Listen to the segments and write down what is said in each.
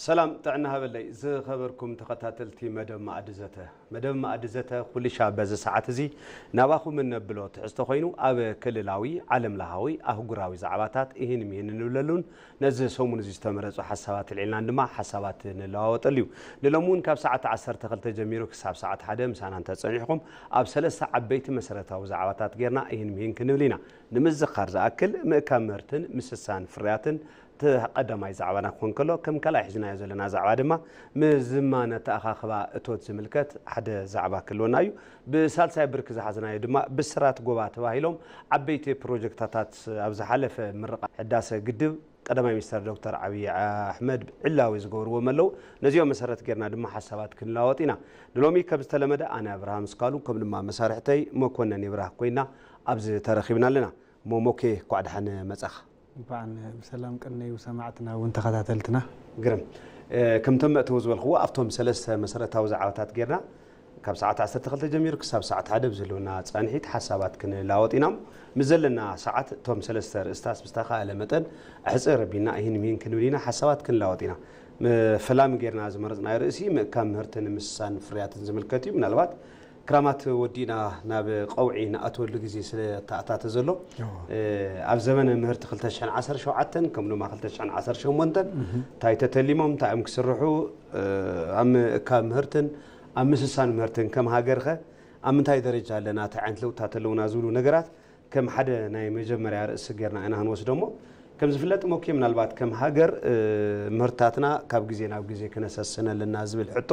ሰላም ጥዕና ሃበለይ ዝኸበርኩም ተኸታተልቲ መደብ መኣዲ ዘተ። መደብ መኣዲ ዘተ ኩልሻ በዚ ሰዓት እዚ ናባኹም እነብሎ ትሕዝቶ ኮይኑ ኣብ ክልላዊ፣ ዓለም ለኻዊ፣ ኣህጉራዊ ዛዕባታት ይህን ሚህን እንብለሉን ነዚ ሰሙን እዚ ዝተመረጹ ሓሳባት ኣልዒልናን ድማ ሓሳባት ንለዋወጠሉ እዩ። ንሎሚ እውን ካብ ሰዓት ዓሰርተ ክልተ ጀሚሩ ክሳብ ሰዓት ሓደ ምሳና እንተጸኒሕኩም ኣብ ሰለስተ ዓበይቲ መሰረታዊ ዛዕባታት ጌርና ይህን ሚህን ክንብል ኢና። ንምዝኻር ዝኣክል ምእካብ ምህርትን ምስሳን ፍርያትን እቲ ቀዳማይ ዛዕባና ክኾን ከሎ ከም ካልኣይ ሒዝናዮ ዘለና ዛዕባ ድማ ምዝማን ኣተኣኻኽባ እቶት ዝምልከት ሓደ ዛዕባ ክህልወና እዩ። ብሳልሳይ ብርኪ ዝሓዝናዮ ድማ ብስራት ጎባ ተባሂሎም ዓበይቲ ፕሮጀክታታት ኣብ ዝሓለፈ ምርቓ ህዳሰ ግድብ ቀዳማይ ሚኒስተር ዶክተር ዓብዪ ኣሕመድ ዕላዊ ዝገብርዎም ኣለዉ። ነዚኦም መሰረት ጌርና ድማ ሓሳባት ክንለዋወጥ ኢና። ንሎሚ ከም ዝተለመደ ኣነ ኣብርሃም ስካሉ ከም ድማ መሳርሕተይ መኮነን ይብራህ ኮይና ኣብዚ ተረኺብና ኣለና። ሞሞኬ ኳዕ ደሓን መጻኻ። እንኳዕ ብሰላም ቀነዩ ሰማዕትና እውን ተኸታተልትና። ግርም። ከምቶም መእተዊ ዝበልክዎ ኣብቶም ሰለስተ መሰረታዊ ዛዕባታት ጌርና ካብ ሰዓት ዓሰርተ ክልተ ጀሚሩ ክሳብ ሰዓት ሓደ ብዝህልውና ጻንሒት ሓሳባት ክንላወጥ ኢና። ምስ ዘለና ሰዓት እቶም ሰለስተ ርእስታት ብዝተኻእለ መጠን ኣሕጽር ኣቢልና ይህን ሚህን ክንብል ኢና ሓሳባት ክንላወጥ ኢና። ፈላሚ ጌርና ዝመረጽናዮ ርእሲ ምእካብ ምህርትን ምስሳን ፍርያትን ዝምልከት እዩ። ምናልባት ክራማት ወዲእና ናብ ቀውዒ ንኣትወሉ ግዜ ስለ ተኣታተ ዘሎ ኣብ ዘበነ ምህርቲ ክልተ ሽሕን ዓሰርተ ሸውዓተን ከም ድማ ክልተ ሽሕን ዓሰርተ ሸሞንተን እንታይ ተተሊሞም እንታይ እዮም ክስርሑ ኣብ ምእካብ ምህርትን ኣብ ምስሳን ምህርትን ከም ሃገርኸ ኣብ ምንታይ ደረጃ ኣለና እንታይ ዓይነት ለውጥታት ኣለውና ዝብሉ ነገራት ከም ሓደ ናይ መጀመርያ ርእሲ ጌርና ኢና ክንወስዶ እሞ ከም ዝፍለጥ ሞኬ ምናልባት ከም ሃገር ምህርትታትና ካብ ግዜ ናብ ግዜ ክነሰስን ኣለና ዝብል ሕቶ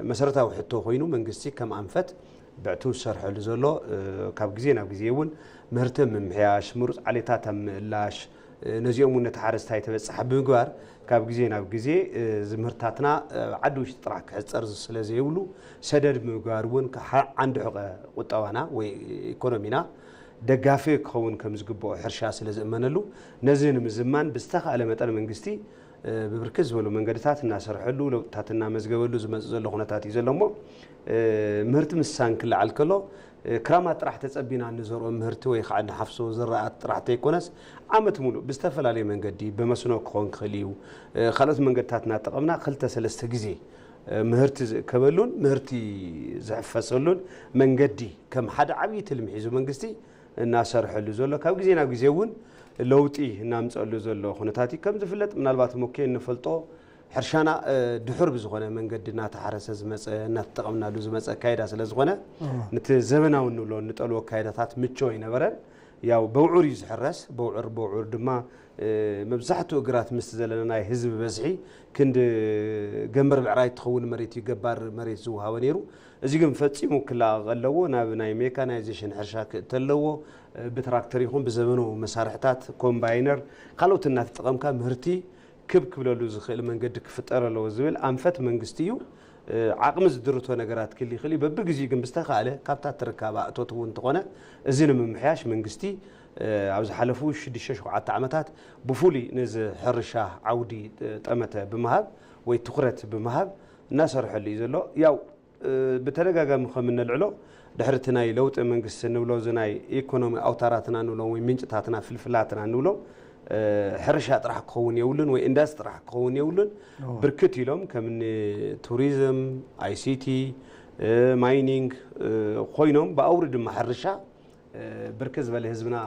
መሰረታዊ ሕቶ ኮይኑ መንግስቲ ከም ኣንፈት ብዕቱ ዝሰርሐሉ ዘሎ ካብ ግዜ ናብ ግዜ እውን ምህርቲ ምምሕያሽ ምሩፅ ዓሌታት ኣብ ምእላሽ ነዚኦም እውን ነቲ ሓረስታይ ተበፃሒ ብምግባር ካብ ግዜ ናብ ግዜ ዝምህርታትና ዓዲ ውሽጢ ጥራሕ ክሕፀር ስለ ዘይብሉ ሰደድ ብምግባር እውን ዓንዲ ሕቐ ቁጠባና ወይ ኢኮኖሚና ደጋፊ ክኸውን ከም ዝግብኦ ሕርሻ ስለ ዝእመነሉ ነዚ ንምዝማን ብዝተኻእለ መጠን መንግስቲ ብብርክት ዝበሉ መንገድታት እናሰርሐሉ ለውጥታት እናመዝገበሉ ዝመፅእ ዘሎ ኩነታት እዩ ዘሎ እሞ ምህርቲ ምስሳን ክለዓል ከሎ ክራማት ጥራሕ ተፀቢና እንዘርኦ ምህርቲ ወይ ከዓ እንሓፍሶ ዝረኣት ጥራሕ ተይኮነስ ዓመት ሙሉእ ብዝተፈላለየ መንገዲ ብመስኖ ክኾን ክኽእል እዩ ካልኦት መንገድታት እናጠቐምና ክልተ ሰለስተ ግዜ ምህርቲ ዝእከበሉን ምህርቲ ዝሕፈሰሉን መንገዲ ከም ሓደ ዓብዪ ትልሚ ሒዙ መንግስቲ እናሰርሐሉ ዘሎ ካብ ግዜ ናብ ግዜ እውን ለውጢ እናምፀሉ ዘሎ ኩነታት እዩ ከም ዝፍለጥ ምናልባት ሞኬ እንፈልጦ ሕርሻና ድሑር ብዝኾነ መንገዲ እናተሓረሰ ዝመፀ እናተጠቐምናሉ ዝመፀ ኣካይዳ ስለ ዝኾነ ነቲ ዘበናዊ እንብሎ እንጠልቦ ኣካይዳታት ምቾ ኣይነበረን ያው በውዑር እዩ ዝሕረስ በውዑር በውዑር ድማ መብዛሕትኡ ግራት ምስቲ ዘለና ናይ ህዝቢ በዝሒ ክንዲ ገንበር ብዕራይ ትኸውን መሬት እዩ ገባር መሬት ዝውሃቦ ነይሩ እዚ ግን ፈጺሙ ክለኣቕ ኣለዎ ናብ ናይ ሜካናይዜሽን ሕርሻ ክእተ ኣለዎ ብትራክተር ይኹን ብዘበናዊ መሳርሕታት ኮምባይነር ካልኦት እናተጠቐምካ ምህርቲ ክብ ክብለሉ ዝኽእል መንገዲ ክፍጠር ኣለዎ ዝብል ኣንፈት መንግስቲ እዩ ዓቕሚ ዝድርቶ ነገራት ክል ይኽእል እዩ በብግዜኡ ግን ብዝተኻእለ ካብታ ትርካብ ኣእቶት እውን እንተኾነ እዚ ንምምሕያሽ መንግስቲ ኣብ ዝሓለፉ ሽዱሽተ ሸውዓተ ዓመታት ብፍሉይ ነዚ ሕርሻ ዓውዲ ጠመተ ብምሃብ ወይ ትኹረት ብምሃብ እናሰርሐሉ እዩ ዘሎ ያው ብተደጋጋሚ ከም እነልዕሎ ድሕሪ እቲ ናይ ለውጢ መንግስቲ ንብሎ እዚ ናይ ኢኮኖሚ ኣውታራትና ንብሎም ወይ ምንጭታትና ፍልፍላትና ንብሎም ሕርሻ ጥራሕ ክኸውን የብሉን ወይ ኢንዳስትሪ ጥራሕ ክኸውን የብሉን ብርክት ኢሎም ከም እኒ ቱሪዝም፣ ኣይሲቲ፣ ማይኒንግ ኮይኖም ብኣውሪ ድማ ሕርሻ ብርክት ዝበለ ህዝብና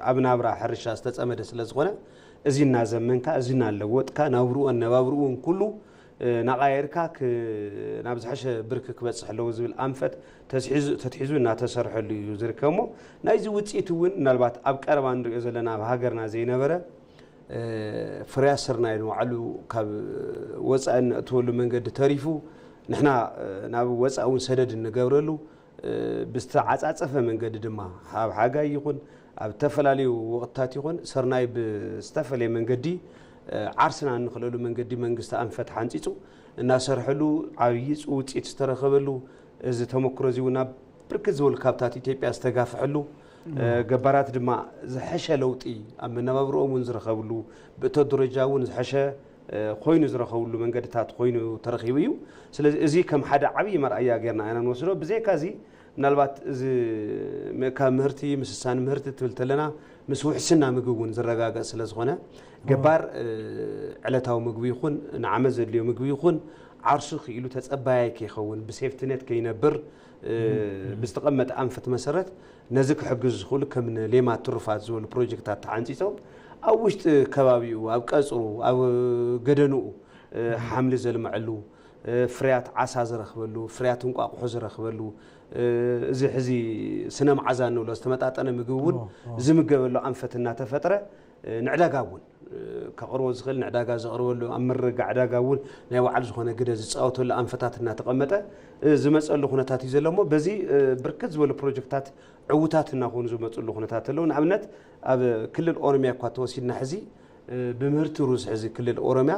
ኣብ ናብራ ሕርሻ ዝተፀመደ ስለ ዝኾነ እዚ እናዘመንካ እዚ እናለወጥካ ናብርኡ ኣነባብርኡ እውን ኩሉ ናቓየርካ ናብ ዝሐሸ ብርኪ ክበፅሕ ኣለዎ ዝብል ኣንፈት ተትሒዙ እናተሰርሐሉ እዩ ዝርከብ እሞ ናይዚ ውፅኢት እውን ምናልባት ኣብ ቀረባ ንሪኦ ዘለና ኣብ ሃገርና ዘይነበረ ፍርያት ስርናይ ንባዕሉ ካብ ወፃኢ እነእትወሉ መንገዲ ተሪፉ ንሕና ናብ ወፃኢ እውን ሰደድ እንገብረሉ ብዝተዓፃፀፈ መንገዲ ድማ ኣብ ሓጋይ ይኹን ኣብ ዝተፈላለዩ ወቕትታት ይኹን ስርናይ ብዝተፈለየ መንገዲ ዓርስና እንኽእለሉ መንገዲ መንግስቲ ኣንፈት ሓንፂፁ እናሰርሐሉ ዓብዪ ውፅኢት ዝተረኸበሉ እዚ ተመክሮ እዚ እውን ኣብ ብርክት ዝበሉ ካብታት ኢትዮጵያ ዝተጋፍሐሉ ገባራት ድማ ዝሐሸ ለውጢ ኣብ መነባብርኦም እውን ዝረኸብሉ ብእቶ ደረጃ እውን ዝሐሸ ኮይኑ ዝረኸብሉ መንገድታት ኮይኑ ተረኺቡ እዩ። ስለዚ እዚ ከም ሓደ ዓብዪ መርኣያ ጌርና ኢና ንወስዶ። ብዘይካ እዚ ምናልባት እዚ ምእካብ ምህርቲ፣ ምስሳን ምህርቲ ትብል ተለና ምስ ውሕስና ምግቢ እውን ዝረጋገጽ ስለ ዝኾነ፣ ገባር ዕለታዊ ምግቢ ይኹን ንዓመት ዘድልዮ ምግቢ ይኹን ዓርሱ ክኢሉ ተጸባያይ ከይኸውን፣ ብሴፍትኔት ከይነብር ብዝተቐመጠ ኣንፈት መሰረት ነዚ ክሕግዙ ዝኽእሉ ከም ሌማት ትሩፋት ዝበሉ ፕሮጀክታት ተሓንጺጾም፣ ኣብ ውሽጢ ከባቢኡ፣ ኣብ ቀጽሩ፣ ኣብ ገደንኡ ሓምሊ ዘልምዐሉ፣ ፍርያት ዓሳ ዝረኽበሉ፣ ፍርያት እንቋቑሖ ዝረኽበሉ፣ እዚ ሕዚ ስነ መዓዛ እንብሎ ዝተመጣጠነ ምግቢ እውን ዝምገበሉ ኣንፈት እናተፈጥረ፣ ንዕዳጋ እውን ከቕርቦ ዝኽእል ንዕዳጋ ዘቕርበሉ፣ ኣብ ምርግጋእ ዕዳጋ እውን ናይ ባዕሉ ዝኾነ ግደ ዝፃወተሉ ኣንፈታት እናተቐመጠ ዝመፀሉ ኩነታት እዩ ዘሎ። እሞ በዚ ብርክት ዝበሉ ፕሮጀክታት ዕውታት እናኾኑ ዝመፅሉ ኩነታት ኣለዉ። ንኣብነት ኣብ ክልል ኦሮሚያ እኳ ተወሲድና ሕዚ ብምህርቲ ሩዝ ሕዚ ክልል ኦሮሚያ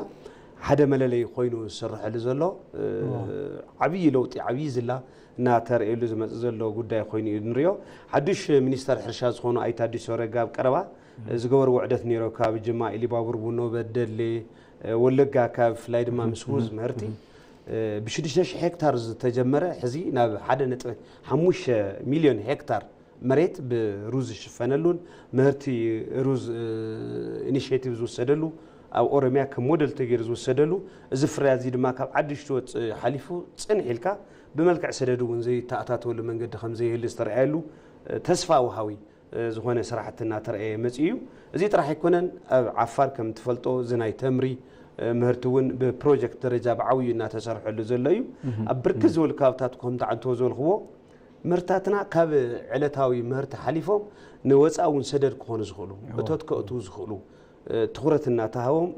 ሓደ መለለይ ኮይኑ ዝስርሐሉ ዘሎ ዓብዪ ለውጢ ዓብዪ ዝላ እናተርእየሉ ዝመፅእ ዘሎ ጉዳይ ኮይኑ እዩ ንሪኦ። ሓዱሽ ሚኒስተር ሕርሻ ዝኾኑ ኣይተ ኣዲሱ ኣረጋ ኣብ ቀረባ ዝገበርዎ ዑደት ነይሮ። ካብ ጅማ፣ ኢሊባቡር፣ ቡኖ በደሌ፣ ወለጋ ካብ ብፍላይ ድማ ምስ ሩዝ ምህርቲ ብሽዱሽተ ሺሕ ሄክታር ዝተጀመረ ሕዚ ናብ ሓደ ነጥቢ ሓሙሽተ ሚልዮን ሄክታር መሬት ብሩዝ ዝሽፈነሉን ምህርቲ ሩዝ ኢኒሽቲቭ ዝወሰደሉ ኣብ ኦሮሚያ ከም ሞዴል ተገይሩ ዝወሰደሉ፣ እዚ ፍርያት እዚ ድማ ካብ ዓዲ ሽወፅ ሓሊፉ ፅንሕ ኢልካ ብመልክዕ ሰደድ እውን ዘይተኣታተወሉ መንገዲ ከም ዘይህሉ ዝተረኣየሉ ተስፋ ወሃዊ ዝኾነ ስራሕቲ እናተረኣየ መፂኡ እዩ። እዚ ጥራሕ ኣይኮነን። ኣብ ዓፋር ከም ትፈልጦ እዚ ናይ ተምሪ ምህርቲ እውን ብፕሮጀክት ደረጃ ብዓብዩ እናተሰርሐሉ ዘሎ እዩ። ኣብ ብርክት ዝበሉ ከባብታት ከምቲ ዓንቶ ዝበልክዎ ምህርትታትና ካብ ዕለታዊ ምህርቲ ሓሊፎም ንወፃኢ እውን ሰደድ ክኾኑ ዝኽእሉ፣ እቶት ከእትዉ ዝኽእሉ ትኹረት እናተሃቦም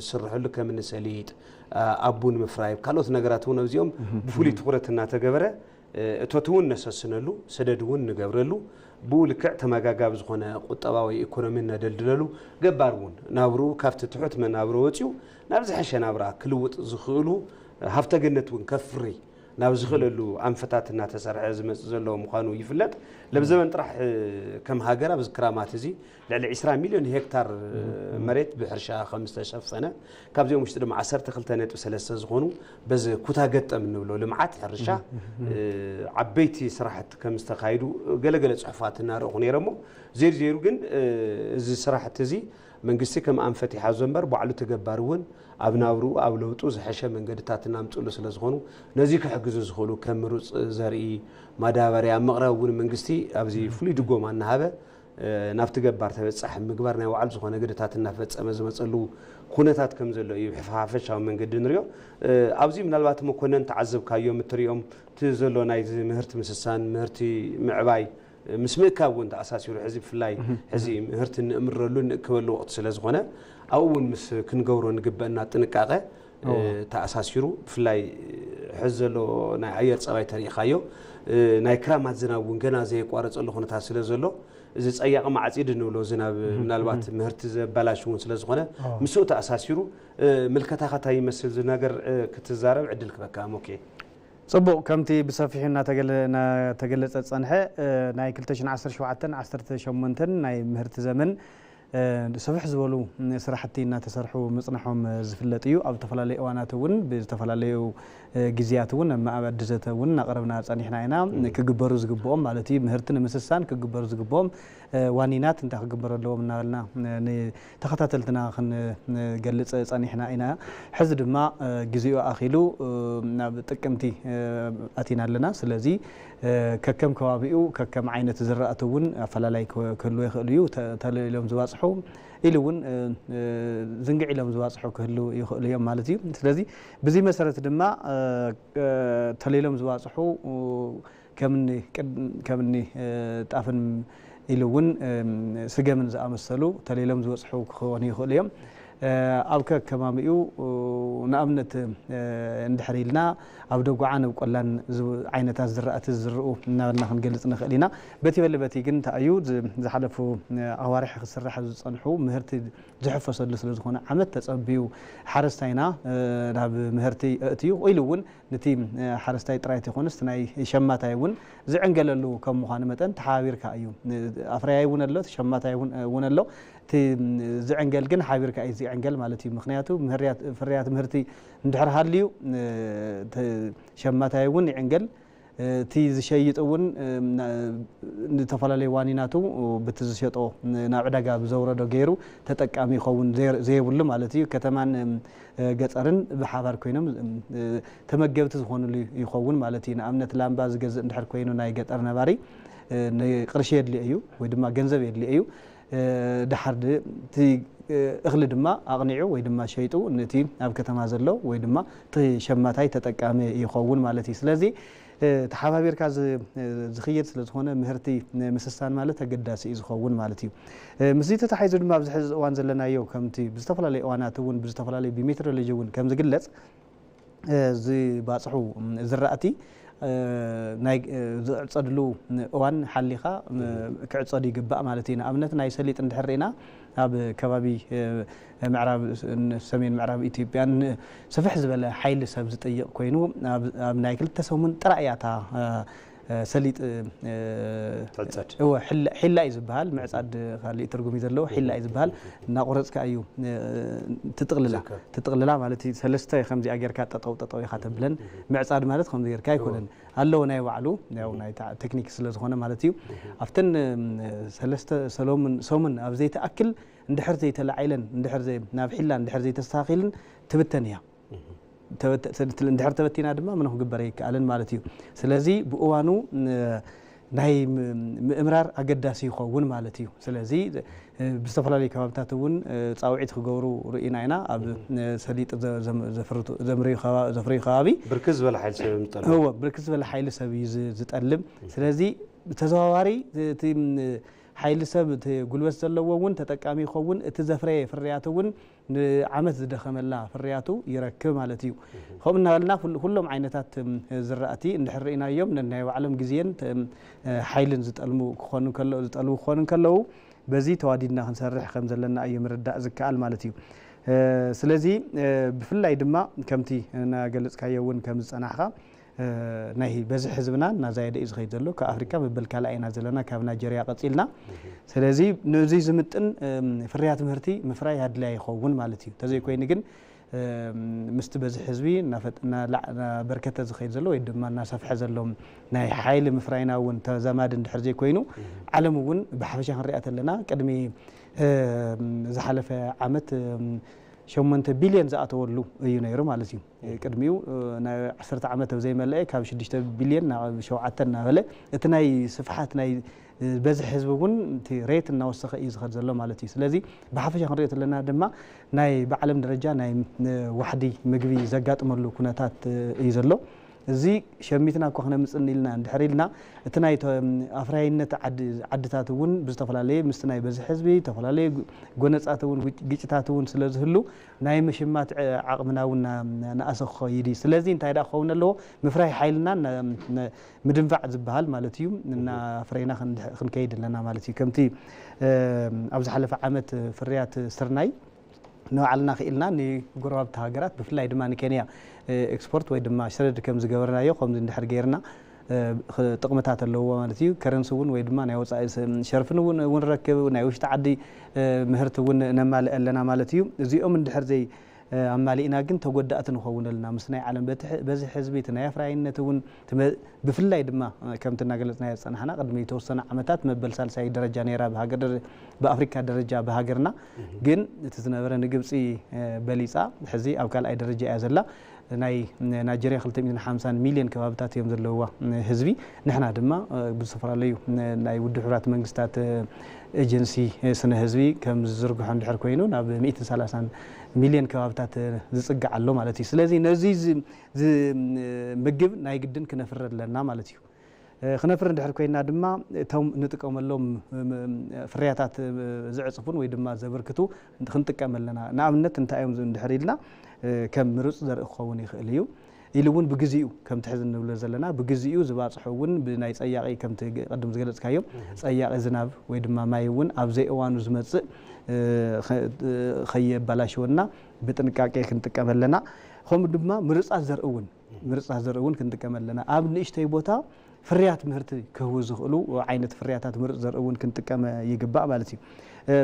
ዝስርሐሉ ከም እኒ ሰሊጥ፣ ኣቡን ምፍራይ ካልኦት ነገራት እውን ኣብዚኦም ብፍሉይ ትኹረት እናተገበረ እቶት እውን ነሰስነሉ፣ ሰደድ እውን ንገብረሉ፣ ብኡ ልክዕ ተመጋጋቢ ዝኾነ ቁጠባዊ ኢኮኖሚ እነደልድለሉ፣ ገባር እውን ናብርኡ ካብቲ ትሑት መናብሮ ወፂኡ ናብ ዝሐሸ ናብራ ክልውጥ ዝኽእሉ ሃፍተ ገነት እውን ከፍሪ ናብ ዝኽእለሉ ኣንፈታት እናተሰርሐ ዝመፅእ ዘሎ ምዃኑ ይፍለጥ። ለብ ዘበን ጥራሕ ከም ሃገር ኣብዚ ክራማት እዚ ልዕሊ ዕስራ ሚልዮን ሄክታር መሬት ብሕርሻ ከም ዝተሸፈነ፣ ካብዚኦም ውሽጢ ድማ ዓሰርተ ክልተ ነጥቢ ሰለስተ ዝኾኑ በዚ ኩታ ገጠም እንብሎ ልምዓት ሕርሻ ዓበይቲ ስራሕቲ ከም ዝተኻየዱ ገለገለ ፅሑፋት እናረእኹ ነይረ። እሞ ዜሩ ዜሩ ግን እዚ ስራሕቲ እዚ መንግስቲ ከም ኣንፈት ይሓዞ እምበር ባዕሉ ተገባሪ እውን ኣብ ናብርኡ ኣብ ለውጡ ዝሐሸ መንገድታት እናምፅሉ ስለ ዝኾኑ ነዚ ክሕግዙ ዝኽእሉ ከም ምሩፅ ዘርኢ ማዳበርያ ምቕራብ እውን መንግስቲ ኣብዚ ፍሉይ ድጎማ እናሃበ ናብቲ ገባር ተበፃሒ ምግባር ናይ ባዕሉ ዝኾነ ግደታት እናፈፀመ ዝመፀሉ ኩነታት ከም ዘሎ እዩ ብሓፈሻዊ መንገዲ ንሪኦ። ኣብዚ ምናልባት መኮነን ተዓዘብካዮም እትሪኦም እቲ ዘሎ ናይ ምህርቲ ምስሳን ምህርቲ ምዕባይ ምስ ምእካብ እውን ተኣሳሲሩ ሕዚ ብፍላይ ሕዚ ምህርቲ እንእምረሉ እንእክበሉ ወቅቲ ስለ ዝኾነ ኣብኡ እውን ምስ ክንገብሮ ንግበአና ጥንቃቐ ተኣሳሲሩ ብፍላይ ሕዚ ዘሎ ናይ ኣየር ፀባይ ተሪኢኻዮ ናይ ክራማት ዝናብ እውን ገና ዘየቋረፀሉ ኩነታት ስለ ዘሎ እዚ ፀያቕ ማዕፂድ እንብሎ ዝናብ ምናልባት ምህርቲ ዘበላሽ እውን ስለ ዝኾነ ምስኡ ተኣሳሲሩ ምልከታኻ እንታይ ይመስል ዝነገር ክትዛረብ ዕድል ክበካ ሞኬ። ፅቡቕ ከምቲ ብሰፊሑ እናተገለፀ ፀንሐ ናይ ክልተ ሽሕን ዓሰርተ ሸውዓተን ዓሰርተ ሸሞንተን ናይ ምህርቲ ዘመን ሰፍሕ ዝበሉ ስራሕቲ እናተሰርሑ ምፅናሖም ዝፍለጥ እዩ። ኣብ ዝተፈላለዩ እዋናት እውን ብዝተፈላለዩ ግዜያት እውን ኣብ ማእዲ ዘተ እውን እናቐረብና ፀኒሕና ኢና። ክግበሩ ዝግብኦም ማለት እዩ ምህርቲ ንምስሳን ክግበሩ ዝግብኦም ዋኒናት እንታይ ክግበሩ ኣለዎም እናበልና ንተኸታተልትና ክንገልፅ ፀኒሕና ኢና። ሕዚ ድማ ግዜኡ ኣኺሉ ናብ ጥቅምቲ ኣቲና ኣለና። ስለዚ ከከም ከባቢኡ ከከም ዓይነት ዝራእቲ እውን ኣፈላላይ ክህልዎ ይኽእል እዩ። ተለሊሎም ዝባፅሑ ኢሉ እውን ዝንግዕ ኢሎም ዝባፅሑ ክህልው ይኽእሉ እዮም ማለት እዩ። ስለዚ ብዚ መሰረት ድማ ተለሊሎም ዝባፅሑ ከምኒ ጣፍን ኢሉ እውን ስገምን ዝኣመሰሉ ተለሊሎም ዝበፅሑ ክኾኑ ይኽእሉ እዮም። ኣብ ከከማሚኡ ንኣብነት እንድሕር ኢልና ኣብ ደጉዓን ኣብ ቆላን ዓይነታት ዝራእቲ ዝዝርኡ እናበልና ክንገልፅ ንኽእል ኢና። በቲ በሊ በቲ ግን እንታይ እዩ ዝሓለፉ ኣዋርሒ ክስራሕ ዝፀንሑ ምህርቲ ዝሕፈሰሉ ስለ ዝኾነ ዓመት ተፀቢዩ ሓረስታይና ናብ ምህርቲ ኣእትዩ ኢሉ እውን ነቲ ሓረስታይ ጥራይ ተይኮነስ ናይ ሸማታይ እውን ዝዕንገለሉ ከም ምዃኑ መጠን ተሓባቢርካ እዩ። ኣፍራያይ እውን ኣሎ፣ ሸማታይ እውን ኣሎ። እቲ ዝዕንገል ግን ሓቢርካ እዩ ዝዕንገል ማለት እዩ። ምክንያቱ ፍርያት ምህርቲ እንድሕር ሃልዩ ሸማታይ እውን ይዕንገል፣ እቲ ዝሸይጥ እውን ንተፈላለዩ ዋኒናቱ ብቲ ዝሸጦ ናብ ዕዳጋ ብዘውረዶ ገይሩ ተጠቃሚ ይኸውን፣ ዘየብሉ ማለት እዩ። ከተማን ገጠርን ብሓባር ኮይኖም ተመገብቲ ዝኾኑሉ ይኸውን ማለት እዩ። ንኣብነት ላምባ ዝገዝእ እንድሕር ኮይኑ ናይ ገጠር ነባሪ ንቅርሺ የድልዮ እዩ ወይ ድማ ገንዘብ የድልዮ እዩ። ድሓር እቲ እኽሊ ድማ ኣቕኒዑ ወይ ድማ ሸይጡ ነቲ ኣብ ከተማ ዘሎ ወይ ድማ እቲ ሸማታይ ተጠቃሚ ይኸውን ማለት እዩ። ስለዚ ተሓባቢርካ ዝኽየድ ስለ ዝኾነ ምህርቲ ምስሳን ማለት ኣገዳሲ እዩ ዝኸውን ማለት እዩ። ምስዚ ተታሒዙ ድማ ኣብዚ ሕዚ እዋን ዘለናዮ ከምቲ ብዝተፈላለዩ እዋናት እውን ብዝተፈላለዩ ብሜትሮሎጂ እውን ከም ዝግለጽ ዝባፅሑ ዝራእቲ ናይ ዝዕፀድሉ እዋን ሓሊኻ ክዕፀዱ ይግባእ ማለት እዩ። ንኣብነት ናይ ሰሊጥ እንድሕር ርኢና ኣብ ከባቢ ምዕራብ ሰሜን ምዕራብ ኢትዮጵያን ስፍሕ ዝበለ ሓይሊ ሰብ ዝጠይቕ ኮይኑ ኣብ ናይ ክልተ ሰሙን ጥራይ እያ እታ ሰሊጥ ትዕፀድ። እወ፣ ሒላ እዩ ዝበሃል። ምዕፃድ ካሊእ ትርጉም እዩ ዘለዎ። ሒላ እዩ ዝበሃል። እናቆረፅካ እዩ ትጥቕልላ ትጥቕልላ ማለት እዩ። ሰለስተ ከምዚኣ ጌርካ ጠጠው ጠጠው ኢኻ ተብለን። ምዕፃድ ማለት ከምዚ ጌርካ ኣይኮነን፣ ኣለዎ ናይ ባዕሉ ያው ናይ ቴክኒክ ስለ ዝኾነ ማለት እዩ። ኣብተን ሰለስተ ሰሎምን ሰሙን ኣብ ዘይትኣክል እንድሕር ዘይተላዒለን እንድሕር ናብ ሒላ እንድሕር ዘይተስተኻኺልን ትብተን እያ። እንድሕር ተበቲና ድማ ምንም ክግበር ኣይከኣልን ማለት እዩ። ስለዚ ብእዋኑ ናይ ምእምራር ኣገዳሲ ይኸውን ማለት እዩ። ስለዚ ብዝተፈላለዩ ከባብታት እውን ፃውዒት ክገብሩ ርኢና ኢና። ኣብ ሰሊጥ ዘፍርዩ ከባቢ ብርክት ዝበለ ሓይሊ ሰብ ምጠለ እወ ብርክት ዝበለ ሓይሊ ሰብ እዩ ዝጠልብ። ስለዚ ብተዘዋዋሪ እቲ ሓይሊ ሰብ እቲ ጉልበት ዘለዎ እውን ተጠቃሚ ይኸውን። እቲ ዘፍረየ ፍርያት እውን ንዓመት ዝደኸመላ ፍርያቱ ይረክብ ማለት እዩ። ከምኡ እናበልና ኩሎም ዓይነታት ዝራእቲ እንድሕር ርኢናዮም ነናይ ባዕሎም ግዜን ሓይልን ዝጠልሙ ክኾኑ ዝጠልቡ ክኾኑ እንከለዉ በዚ ተዋዲድና ክንሰርሕ ከም ዘለና እዩ ምርዳእ ዝከኣል ማለት እዩ። ስለዚ ብፍላይ ድማ ከምቲ እናገለፅካዮ እውን ከም ዝፀናሕካ ናይ በዝሒ ህዝብና እናዛየደ እዩ ዝኸይድ ዘሎ። ካብ ኣፍሪካ መበል ካልኣይ ኢና ዘለና ካብ ናይጀርያ ቀፂልና። ስለዚ ነዚ ዝምጥን ፍርያት ምህርቲ ምፍራይ ኣድላይ ይኸውን ማለት እዩ። ተዘይኮይኑ ግን ምስቲ በዝሒ ህዝቢ እናበርከተ ዝኸይድ ዘሎ ወይ ድማ እናሰፍሐ ዘሎ ናይ ሓይሊ ምፍራይና እውን ተዛማዲ እንድሕር ዘይኮይኑ ዓለም እውን ብሓፈሻ ክንሪኣ ተለና ቅድሚ ዝሓለፈ ዓመት ሸሞንተ ቢልዮን ዝኣተወሉ እዩ ነይሩ ማለት እዩ። ቅድሚኡ ናይ ዓሰርተ ዓመት ኣብ ዘይመለአ ካብ ሽዱሽተ ቢልዮን ናብ ሸውዓተ እናበለ እቲ ናይ ስፍሓት ናይ በዝሒ ህዝቢ እውን እቲ ሬት እናወሰኸ እዩ ዝኸድ ዘሎ ማለት እዩ። ስለዚ ብሓፈሻ ክንሪኦ ተለና ድማ ናይ ብዓለም ደረጃ ናይ ዋሕዲ ምግቢ ዘጋጥመሉ ኩነታት እዩ ዘሎ። እዚ ሸሚትና እኳ ክነምፅን ኢልና እንድሕር ኢልና እቲ ናይ ኣፍራይነት ዓድታት እውን ብዝተፈላለየ ምስቲ ናይ በዝሒ ህዝቢ ዝተፈላለዩ ጎነፃት እውን ግጭታት እውን ስለ ዝህሉ ናይ ምሽማት ዓቕምና እውን ንኣሰ ክኸይድ እዩ። ስለዚ እንታይ ደኣ ክኸውን ኣለዎ ምፍራይ ሓይልና ምድንፋዕ ዝበሃል ማለት እዩ። እና ፍረይና ክንከይድ ኣለና ማለት እዩ። ከምቲ ኣብ ዝሓለፈ ዓመት ፍርያት ስርናይ ንባዕልና ክኢልና ንጎረባብቲ ሃገራት ብፍላይ ድማ ንኬንያ ኤክስፖርት ወይ ድማ ሽረድ ከም ዝገበርናዮ ከምዚ እንድሕር ገይርና ጥቕምታት ኣለዎ ማለት እዩ። ከረንሲ እውን ወይ ድማ ናይ ወፃኢ ሸርፍን እውን እውን ረክብ ናይ ውሽጢ ዓዲ ምህርቲ እውን ነማልእ ኣለና ማለት እዩ። እዚኦም እንድሕር ዘይ ኣማሊእና ግን ተጎዳእቲ ንኸውን ኣለና ምስ ናይ ዓለም በዚ ሕዝቢ እቲ ናይ ኣፍራይነት እውን ብፍላይ ድማ ከምቲ እናገለፅናዮ ዝፀናሕና ቅድሚ ዝተወሰነ ዓመታት መበል ሳልሳይ ደረጃ ነይራ ብኣፍሪካ ደረጃ ብሃገርና ግን እቲ ዝነበረ ንግብፂ በሊፃ ሕዚ ኣብ ካልኣይ ደረጃ እያ ዘላ። ናይ ናይጀርያ ክልተ ሚእትን ሓምሳን ሚልዮን ከባብታት እዮም ዘለውዋ ህዝቢ። ንሕና ድማ ብዝተፈላለዩ ናይ ውድብ ሕቡራት መንግስታት ኤጀንሲ ስነ ህዝቢ ከም ዝዝርግሖ እንድሕር ኮይኑ ናብ ሚእትን ሰላሳን ሚልዮን ከባብታት ዝፅጋዕ ኣሎ ማለት እዩ። ስለዚ ነዚ ምግብ ናይ ግድን ክነፍሪ ኣለና ማለት እዩ። ክነፍሪ እንድሕር ኮይና ድማ እቶም ንጥቀመሎም ፍርያታት ዝዕፅፉን ወይ ድማ ዘበርክቱ ክንጥቀም ኣለና። ንኣብነት እንታይ እዮም እንድሕር ኢልና ከም ምሩፅ ዘርኢ ክኸውን ይኽእል እዩ። ኢሉ እውን ብግዚኡ ከምቲ ሕዚ እንብሎ ዘለና ብግዚኡ ዝባፅሑ እውን ብናይ ፀያቒ ከምቲ ቅድም ዝገለፅካዮ ፀያቒ ዝናብ ወይ ድማ ማይ እውን ኣብ ዘይእዋኑ ዝመፅእ ከየባላሽወና ብጥንቃቄ ክንጥቀም ኣለና። ከምኡ ድማ ምርፃት ዘርኢ እውን ምርፃት ዘርኢ እውን ክንጥቀም ኣለና። ኣብ ንእሽተይ ቦታ ፍርያት ምህርቲ ክህቡ ዝኽእሉ ዓይነት ፍርያታት ምሩፅ ዘርኢ እውን ክንጥቀም ይግባእ ማለት እዩ።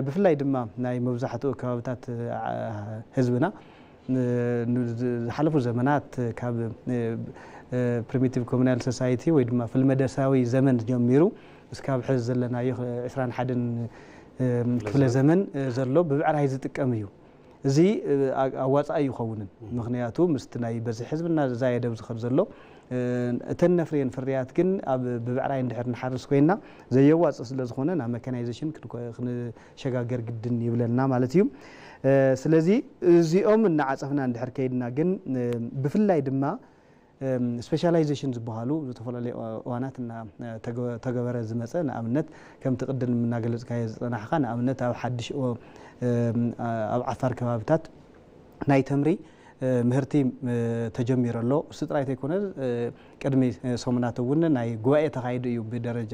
ብፍላይ ድማ ናይ መብዛሕትኡ ከባብታት ህዝብና ዝሓለፉ ዘመናት ካብ ፕሪሚቲቭ ኮሙናል ሶሳይቲ ወይ ድማ ፍልመደሳዊ ዘመን ጀሚሩ እስካብ ሕዚ ዘለናዮ ዕስራን ሓደን ክፍለ ዘመን ዘሎ ብብዕራይ ዝጥቀም እዩ። እዚ ኣዋፃኢ ይኸውንን። ምክንያቱ ምስቲ ናይ በዝሒ ህዝብና ዝዛየደ ዝኸድ ዘሎ እተን ነፍርየን ፍርያት ግን ኣብ ብብዕራይ እንድሕር ንሓርስ ኮይና ዘየዋፅእ ስለ ዝኾነ ናብ መካናይዜሽን ክንሸጋገር ግድን ይብለና ማለት እዩ። ስለዚ እዚኦም እናዓፀፍና እንድሕር ከይድና ግን ብፍላይ ድማ ስፔሻላይዜሽን ዝበሃሉ ዝተፈላለዩ እዋናት ተገበረ ዝመፀ፣ ንኣብነት ከምቲ ቅድም እናገለፅካዮ ዝፀናሕካ፣ ንኣብነት ኣብ ሓድሽ ኣብ ዓፋር ከባብታት ናይ ተምሪ ምህርቲ ተጀሚሩ ኣሎ። እሱ ጥራይ ተይኮነ ቅድሚ ሰሙናት እውን ናይ ጉባኤ ተኻይዱ እዩ ብደረጃ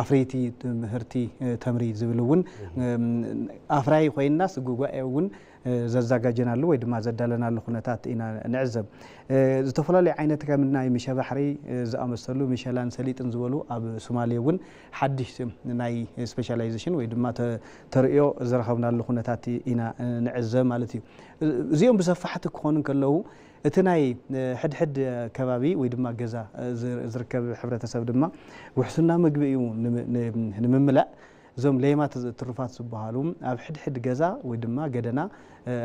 ኣፍረይቲ ምህርቲ ተምሪ ዝብል እውን ኣፍራይ ኮይንናስ ጉባኤ እውን ዘዛጋጀናሉ ወይ ድማ ዘዳለናሉ ኩነታት ኢና ንዕዘብ። ዝተፈላለዩ ዓይነት ከም ናይ ምሸ ባሕሪ ዝኣመሰሉ ምሸላን ሰሊጥን ዝበሉ ኣብ ሶማሌ እውን ሓድሽ ናይ ስፔሻላይዜሽን ወይ ድማ ተርእዮ ዝረኸብናሉ ኩነታት ኢና ንዕዘብ ማለት እዩ። እዚኦም ብሰፋሕቲ ክኾኑ ከለዉ እቲ ናይ ሕድሕድ ከባቢ ወይ ድማ ገዛ ዝርከብ ሕብረተሰብ ድማ ውሕስና ምግቢ እዩ ንምምላእ እዞም ሌማት ትሩፋት ዝበሃሉ ኣብ ሕድሕድ ገዛ ወይ ድማ ገደና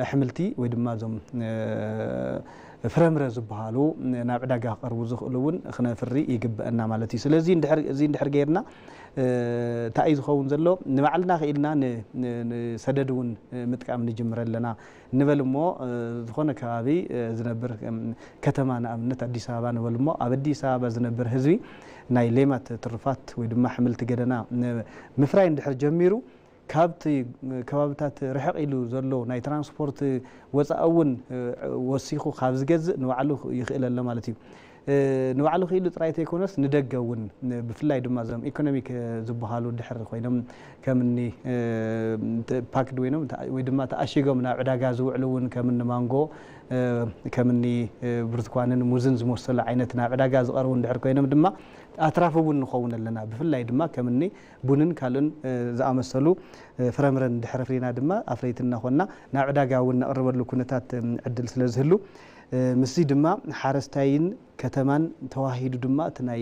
ኣሕምልቲ ወይ ድማ እዞም ፍረምረ ዝበሃሉ ናብ ዕዳጋ ክቐርቡ ዝኽእሉ እውን ክነፍሪ ይግበአና ማለት እዩ። ስለዚ እዚ እንድሕር ጌርና እንታይ እዩ ዝኸውን ዘሎ? ንባዕልና ክኢልና ንሰደድ እውን ምጥቃም ንጅምር ኣለና ንበል እሞ ዝኾነ ከባቢ ዝነብር ከተማ ንኣብነት ኣዲስ ኣበባ ንበል እሞ ኣብ ኣዲስ ኣበባ ዝነብር ህዝቢ ናይ ሌማት ትሩፋት ወይ ድማ ኣሕምልቲ ገደና ምፍራይ እንድሕር ጀሚሩ ካብቲ ከባብታት ርሕቕ ኢሉ ዘሎ ናይ ትራንስፖርት ወፃኢ እውን ወሲኹ ካብ ዝገዝእ ንባዕሉ ይኽእል ኣሎ ማለት እዩ። ንባዕሉ ክኢሉ ጥራይ ተይኮነስ ንደገ እውን ብፍላይ ድማ እዞም ኢኮኖሚክ ዝበሃሉ ድሕር ኮይኖም ከምኒ ፓክድ ወይኖም ወይ ድማ ተኣሺጎም ናብ ዕዳጋ ዝውዕሉ እውን ከምኒ ማንጎ ከምኒ ብርቱኳንን ሙዝን ዝመሰሉ ዓይነት ናብ ዕዳጋ ዝቐርቡ እንድሕር ኮይኖም ድማ ኣትራፊ እውን ንኸውን ኣለና። ብፍላይ ድማ ከምኒ ቡንን ካልእን ዝኣመሰሉ ፍረምረን ድሕሪ ፍሪና ድማ ኣፍረይቲ እናኾንና ናብ ዕዳጋ እውን ነቕርበሉ ኩነታት ዕድል ስለ ዝህሉ ምስዚ ድማ ሓረስታይን ከተማን ተዋሂዱ ድማ እቲ ናይ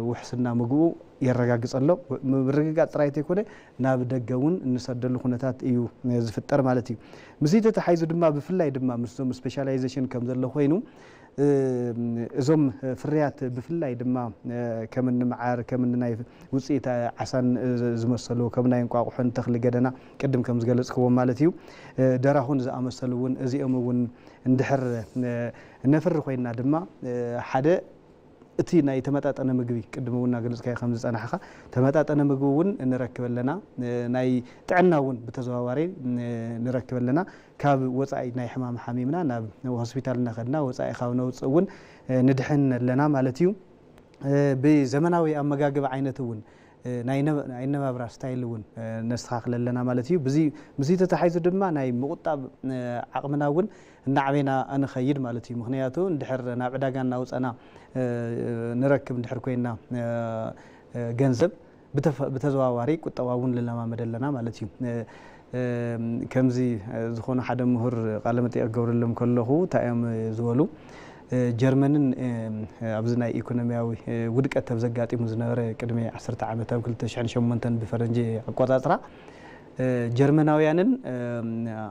ውሕስና ምግቡ የረጋግፅ ኣሎ። ምርግጋፅ ጥራይ ተይኮነ ናብ ደገ እውን እንሰደሉ ኩነታት እዩ ዝፍጠር ማለት እዩ። ምስዚ ተተሓይዙ ድማ ብፍላይ ድማ ምስዞም ስፔሻላይዜሽን ከም ዘሎ ኮይኑ እዞም ፍርያት ብፍላይ ድማ ከም እኒ መዓር ከም እኒ ናይ ውፅኢት ዓሳን ዝመሰሉ ከም ናይ እንቋቑሖን ተኽሊ ገደና ቅድም ከም ዝገለፅክዎም ማለት እዩ ደራኹን ዝኣመሰሉ እውን እዚኦም እውን እንድሕር ነፍሪ ኮይና ድማ ሓደ እቲ ናይ ተመጣጠነ ምግቢ ቅድሚ እውን እናገለፅካዮ ከም ዝፀናሕካ ተመጣጠነ ምግቢ እውን ንረክብ ኣለና። ናይ ጥዕና እውን ብተዘዋዋሪ ንረክብ ኣለና። ካብ ወፃኢ ናይ ሕማም ሓሚምና ናብ ሆስፒታል እናኸድና ወፃኢ ካብ ነውፅእ እውን ንድሕን ኣለና ማለት እዩ። ብዘመናዊ ኣመጋግብ ዓይነት እውን ናይ ነባብራ ስታይል እውን ነስተኻኽል ኣለና ማለት እዩ። ምስዚ ተተሓይዙ ድማ ናይ ምቁጣብ ዓቕምና እውን እናዕቤና ንኸይድ ማለት እዩ። ምክንያቱ እንድሕር ናብ ዕዳጋ እናውፀና ንረክብ እንድሕር ኮይና ገንዘብ ብተዘዋዋሪ ቁጠባ እውን ልለማመድ ኣለና ማለት እዩ። ከምዚ ዝኾኑ ሓደ ምሁር ቃለ መጠይቕ ክገብረሎም ከለኹ እንታይ እዮም ዝበሉ? ጀርመንን ኣብዚ ናይ ኢኮኖሚያዊ ውድቀት ኣብ ዘጋጢሙ ዝነበረ ቅድሚ ዓሰርተ ዓመት ኣብ ክልተ ሽሕን ሸሞንተን ብፈረንጂ ኣቆፃፅራ ጀርመናውያንን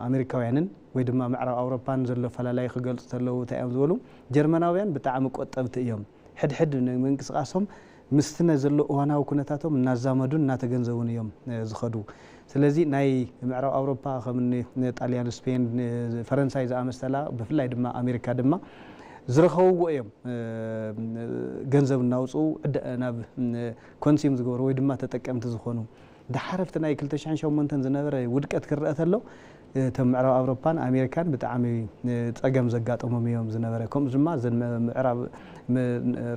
ኣሜሪካውያንን ወይ ድማ ምዕራብ ኣውሮፓን ዘሎ ፈላላይ ክገልፁ ተለዉ እንታይ እዮም ዝበሉ? ጀርመናውያን ብጣዕሚ ቆጠብቲ እዮም። ሕድሕድ ንምንቅስቃሶም ምስቲ ዘሎ እዋናዊ ኩነታቶም እናዛመዱን እናተገንዘቡን እዮም ዝኸዱ። ስለዚ ናይ ምዕራብ ኣውሮፓ ከም ጣልያን፣ ስፔን፣ ፈረንሳይ ዝኣመሰላ ብፍላይ ድማ ኣሜሪካ ድማ ዝረኸብዎ እዮም ገንዘብ እናውፅኡ ናብ ኮንሲም ዝገብሩ ወይ ድማ ተጠቀምቲ ዝኾኑ። ድሓር ኣብቲ ናይ ክልተ ሽሕን ሸሞንተን ዝነበረ ውድቀት ክረአ ተሎ እቶም ምዕራብ ኣውሮፓን ኣሜሪካን ብጣዕሚ ፀገም ዘጋጠሞም እዮም ዝነበረ። ከምኡ ድማ እዘን ምዕራብ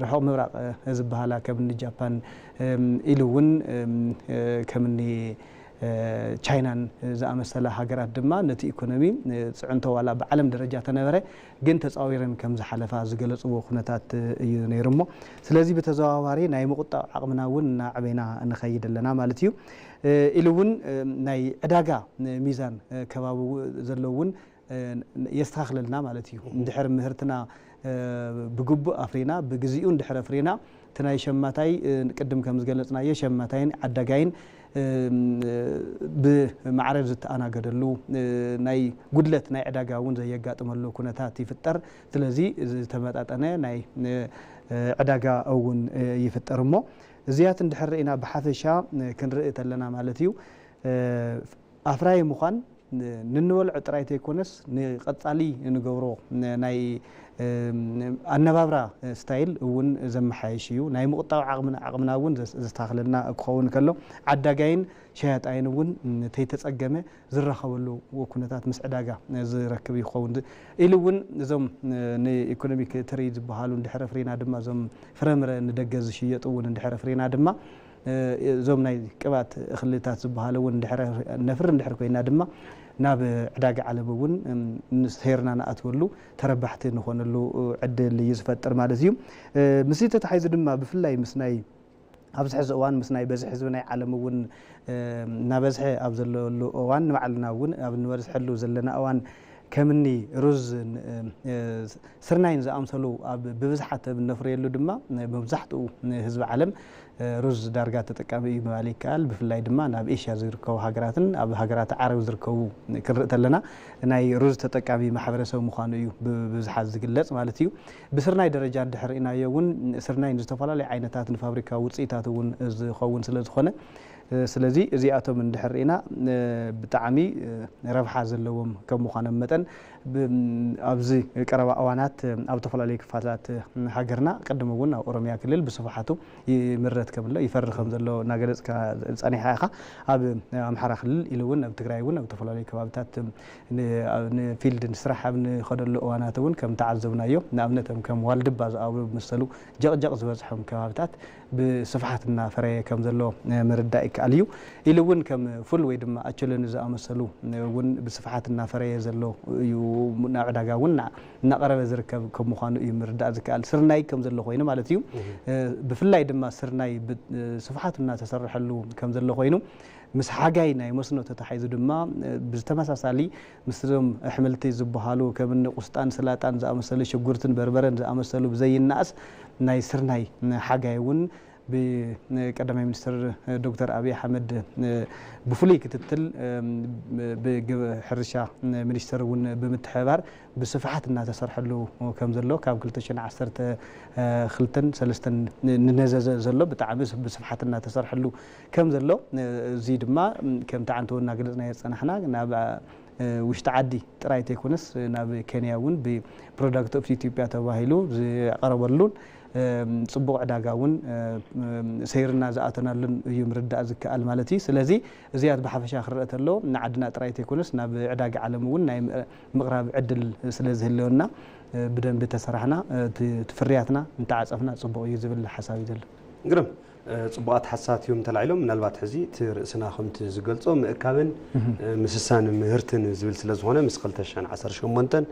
ርሑቕ ምብራቕ ዝበሃላ ከም እኒ ጃፓን ኢሉ እውን ከም እኒ ቻይናን ዝኣመሰላ ሃገራት ድማ ነቲ ኢኮኖሚ ፅዕንቶ ዋላ ብዓለም ደረጃ ተነበረ ግን ተፃዊረን ከም ዝሓለፋ ዝገለፅዎ ኩነታት እዩ ነይሩ እሞ ስለዚ ብተዘዋዋሪ ናይ ምቁጣብ ዓቕምና እውን እናዕበና ንኸይድ ኣለና ማለት እዩ። ኢሉ እውን ናይ ዕዳጋ ሚዛን ከባቢ ዘለዉ እውን የስተኻኽለልና ማለት እዩ። እንድሕር ምህርትና ብግቡእ ኣፍሪና ብግዚኡ እንድሕር ኣፍሪና እቲ ናይ ሸማታይ ቅድም ከም ዝገለፅናዮ ሸማታይን ዓዳጋይን ብማዕረ ዝተኣናገደሉ ናይ ጉድለት ናይ ዕዳጋ እውን ዘየጋጥመሉ ኩነታት ይፍጠር። ስለዚ ዝተመጣጠነ ናይ ዕዳጋ እውን ይፍጠር እሞ እዚያት እንድሕር ርኢና ብሓፈሻ ክንርኢ ተለና ማለት እዩ ኣፍራይ ምዃን ንንበልዖ ጥራይ ተይኮነስ ንቐጻሊ ንገብሮ ናይ ኣነባብራ ስታይል እውን ዘመሓየሽ እዩ። ናይ ምቁጣብ ዓቕምና እውን ዘስተኻኽለና ክኸውን ከሎ ዓዳጋይን ሸያጣይን እውን ተይተጸገመ ዝራኸበሉ ኩነታት ምስ ዕዳጋ ዝረክብ ይኸውን ኢሉ እውን እዞም ንኢኮኖሚክ ትሬድ ዝበሃሉ እንድሕር ኣፍሪና ድማ እዞም ፍረምረ ንደገ ዝሽየጡ እውን እንድሕር ኣፍሪና ድማ እዞም ናይ ቅባት እኽልታት ዝበሃሉ እውን ነፍሪ እንድሕር ኮይና ድማ ናብ ዕዳጋ ዓለም እውን ሴርና ንኣትወሉ ተረባሕቲ ንኾነሉ ዕድል እዩ ዝፈጥር ማለት እዩ። ምስ ተታሒዙ ድማ ብፍላይ ምስ ናይ ኣብዚ ሕዚ እዋን ምስ ናይ በዝሒ ህዝቢ ናይ ዓለም እውን እናበዝሐ ኣብ ዘለሉ እዋን ንባዕልና እውን ኣብ እንበዝሐሉ ዘለና እዋን ከምኒ ሩዝ ስርናይን ዝኣምሰሉ ኣብ ብብዝሓት እነፍርየሉ ድማ መብዛሕትኡ ህዝቢ ዓለም ሩዝ ዳርጋ ተጠቃሚ እዩ ምባል ይከኣል። ብፍላይ ድማ ናብ ኤሽያ ዝርከቡ ሃገራትን ኣብ ሃገራት ዓረብ ዝርከቡ ክንርኢ ተለና ናይ ሩዝ ተጠቃሚ ማሕበረሰብ ምዃኑ እዩ ብብዝሓት ዝግለጽ ማለት እዩ። ብስርናይ ደረጃ እንድሕር ርኢናዮ እውን ስርናይ ንዝተፈላለዩ ዓይነታት ንፋብሪካ ውፅኢታት እውን ዝኸውን ስለ ዝኾነ ስለዚ እዚኣቶም እንድሕር ርኢና ብጣዕሚ ረብሓ ዘለዎም ከም ምዃኖም መጠን ኣብዚ ቀረባ እዋናት ኣብ ዝተፈላለዩ ክፋላት ሃገርና ቅድም እውን ኣብ ኦሮሚያ ክልል ብስፍሓቱ ይምረት ከም ኣሎ ይፈሪ ከም ዘሎ እናገለፅካ ፀኒሕካ ኢኻ። ኣብ ኣምሓራ ክልል ኢሉ እውን ኣብ ትግራይ እውን ኣብ ዝተፈላለዩ ከባብታት ንፊልድ ንስራሕ ኣብ ንኸደሉ እዋናት እውን ከም ተዓዘብናዮ ንኣብነት ከም ዋልድባ ዝኣሉ መሰሉ ጀቕጀቕ ዝበዝሖም ከባብታት ብስፍሓት እናፈረየ ከም ዘሎ ምርዳእ ይከኣል እዩ። ኢሉ እውን ከም ፉል ወይ ድማ ኣቸለኒ ዝኣመሰሉ እውን ብስፍሓት እናፈረየ ዘሎ እዩ። ናብ ዕዳጋ እውን እናቐረበ ዝርከብ ከም ምዃኑ እዩ ምርዳእ ዝከኣል። ስርናይ ከም ዘሎ ኮይኑ ማለት እዩ። ብፍላይ ድማ ስርናይ ስፍሓት እናተሰርሐሉ ከም ዘሎ ኮይኑ ምስ ሓጋይ ናይ መስኖ ተታሒዙ ድማ ብተመሳሳሊ ምስዞም ኣሕምልቲ ዝበሃሉ ከም እኒ ቁስጣን ስላጣን ዝኣመሰሉ ሽጉርትን በርበረን ዝኣመሰሉ ብዘይናእስ ናይ ስርናይ ሓጋይ እውን ብቀዳማይ ሚኒስትር ዶክተር ኣብይ ኣሕመድ ብፍሉይ ክትትል ብሕርሻ ሚኒስትር እውን ብምትሕባር ብስፍሓት እናተሰርሐሉ ከም ዘሎ ካብ ክልተ ሽሕን ዓሰርተ ክልተን ሰለስተን ንነዘዘ ዘሎ ብጣዕሚ ብስፍሓት እናተሰርሐሉ ከም ዘሎ እዚ ድማ ከምቲ ዓንተው እናገለፅናዮ ዝፀናሕና ናብ ውሽጢ ዓዲ ጥራይ ተይኮነስ ናብ ኬንያ እውን ብፕሮዳክት ኦፍ ኢትዮጵያ ተባሂሉ ዝቀረበሉን ፅቡቕ ዕዳጋ እውን ሰይርና ዝኣተናሉን እዩ ምርዳእ ዝከኣል ማለት እዩ። ስለዚ እዚያት ብሓፈሻ ክረአ ተሎ ንዓድና ጥራይ ተይኮነስ ናብ ዕዳጋ ዓለም እውን ናይ ምቕራብ ዕድል ስለ ዝህልወና ብደንቢ ተሰራሕና እቲ ፍርያትና እንተዓፀፍና ፅቡቕ እዩ ዝብል ሓሳብ እዩ ዘሎ። ግርም ፅቡቓት ሓሳት እዮም ተላዒሎም። ምናልባት ሕዚ እቲ ርእስና ከምቲ ዝገልፆ ምእካብን ምስሳን ምህርትን ዝብል ስለ ዝኾነ ምስ ክልተ ሽሕን ዓሰርተ ሸሞንተን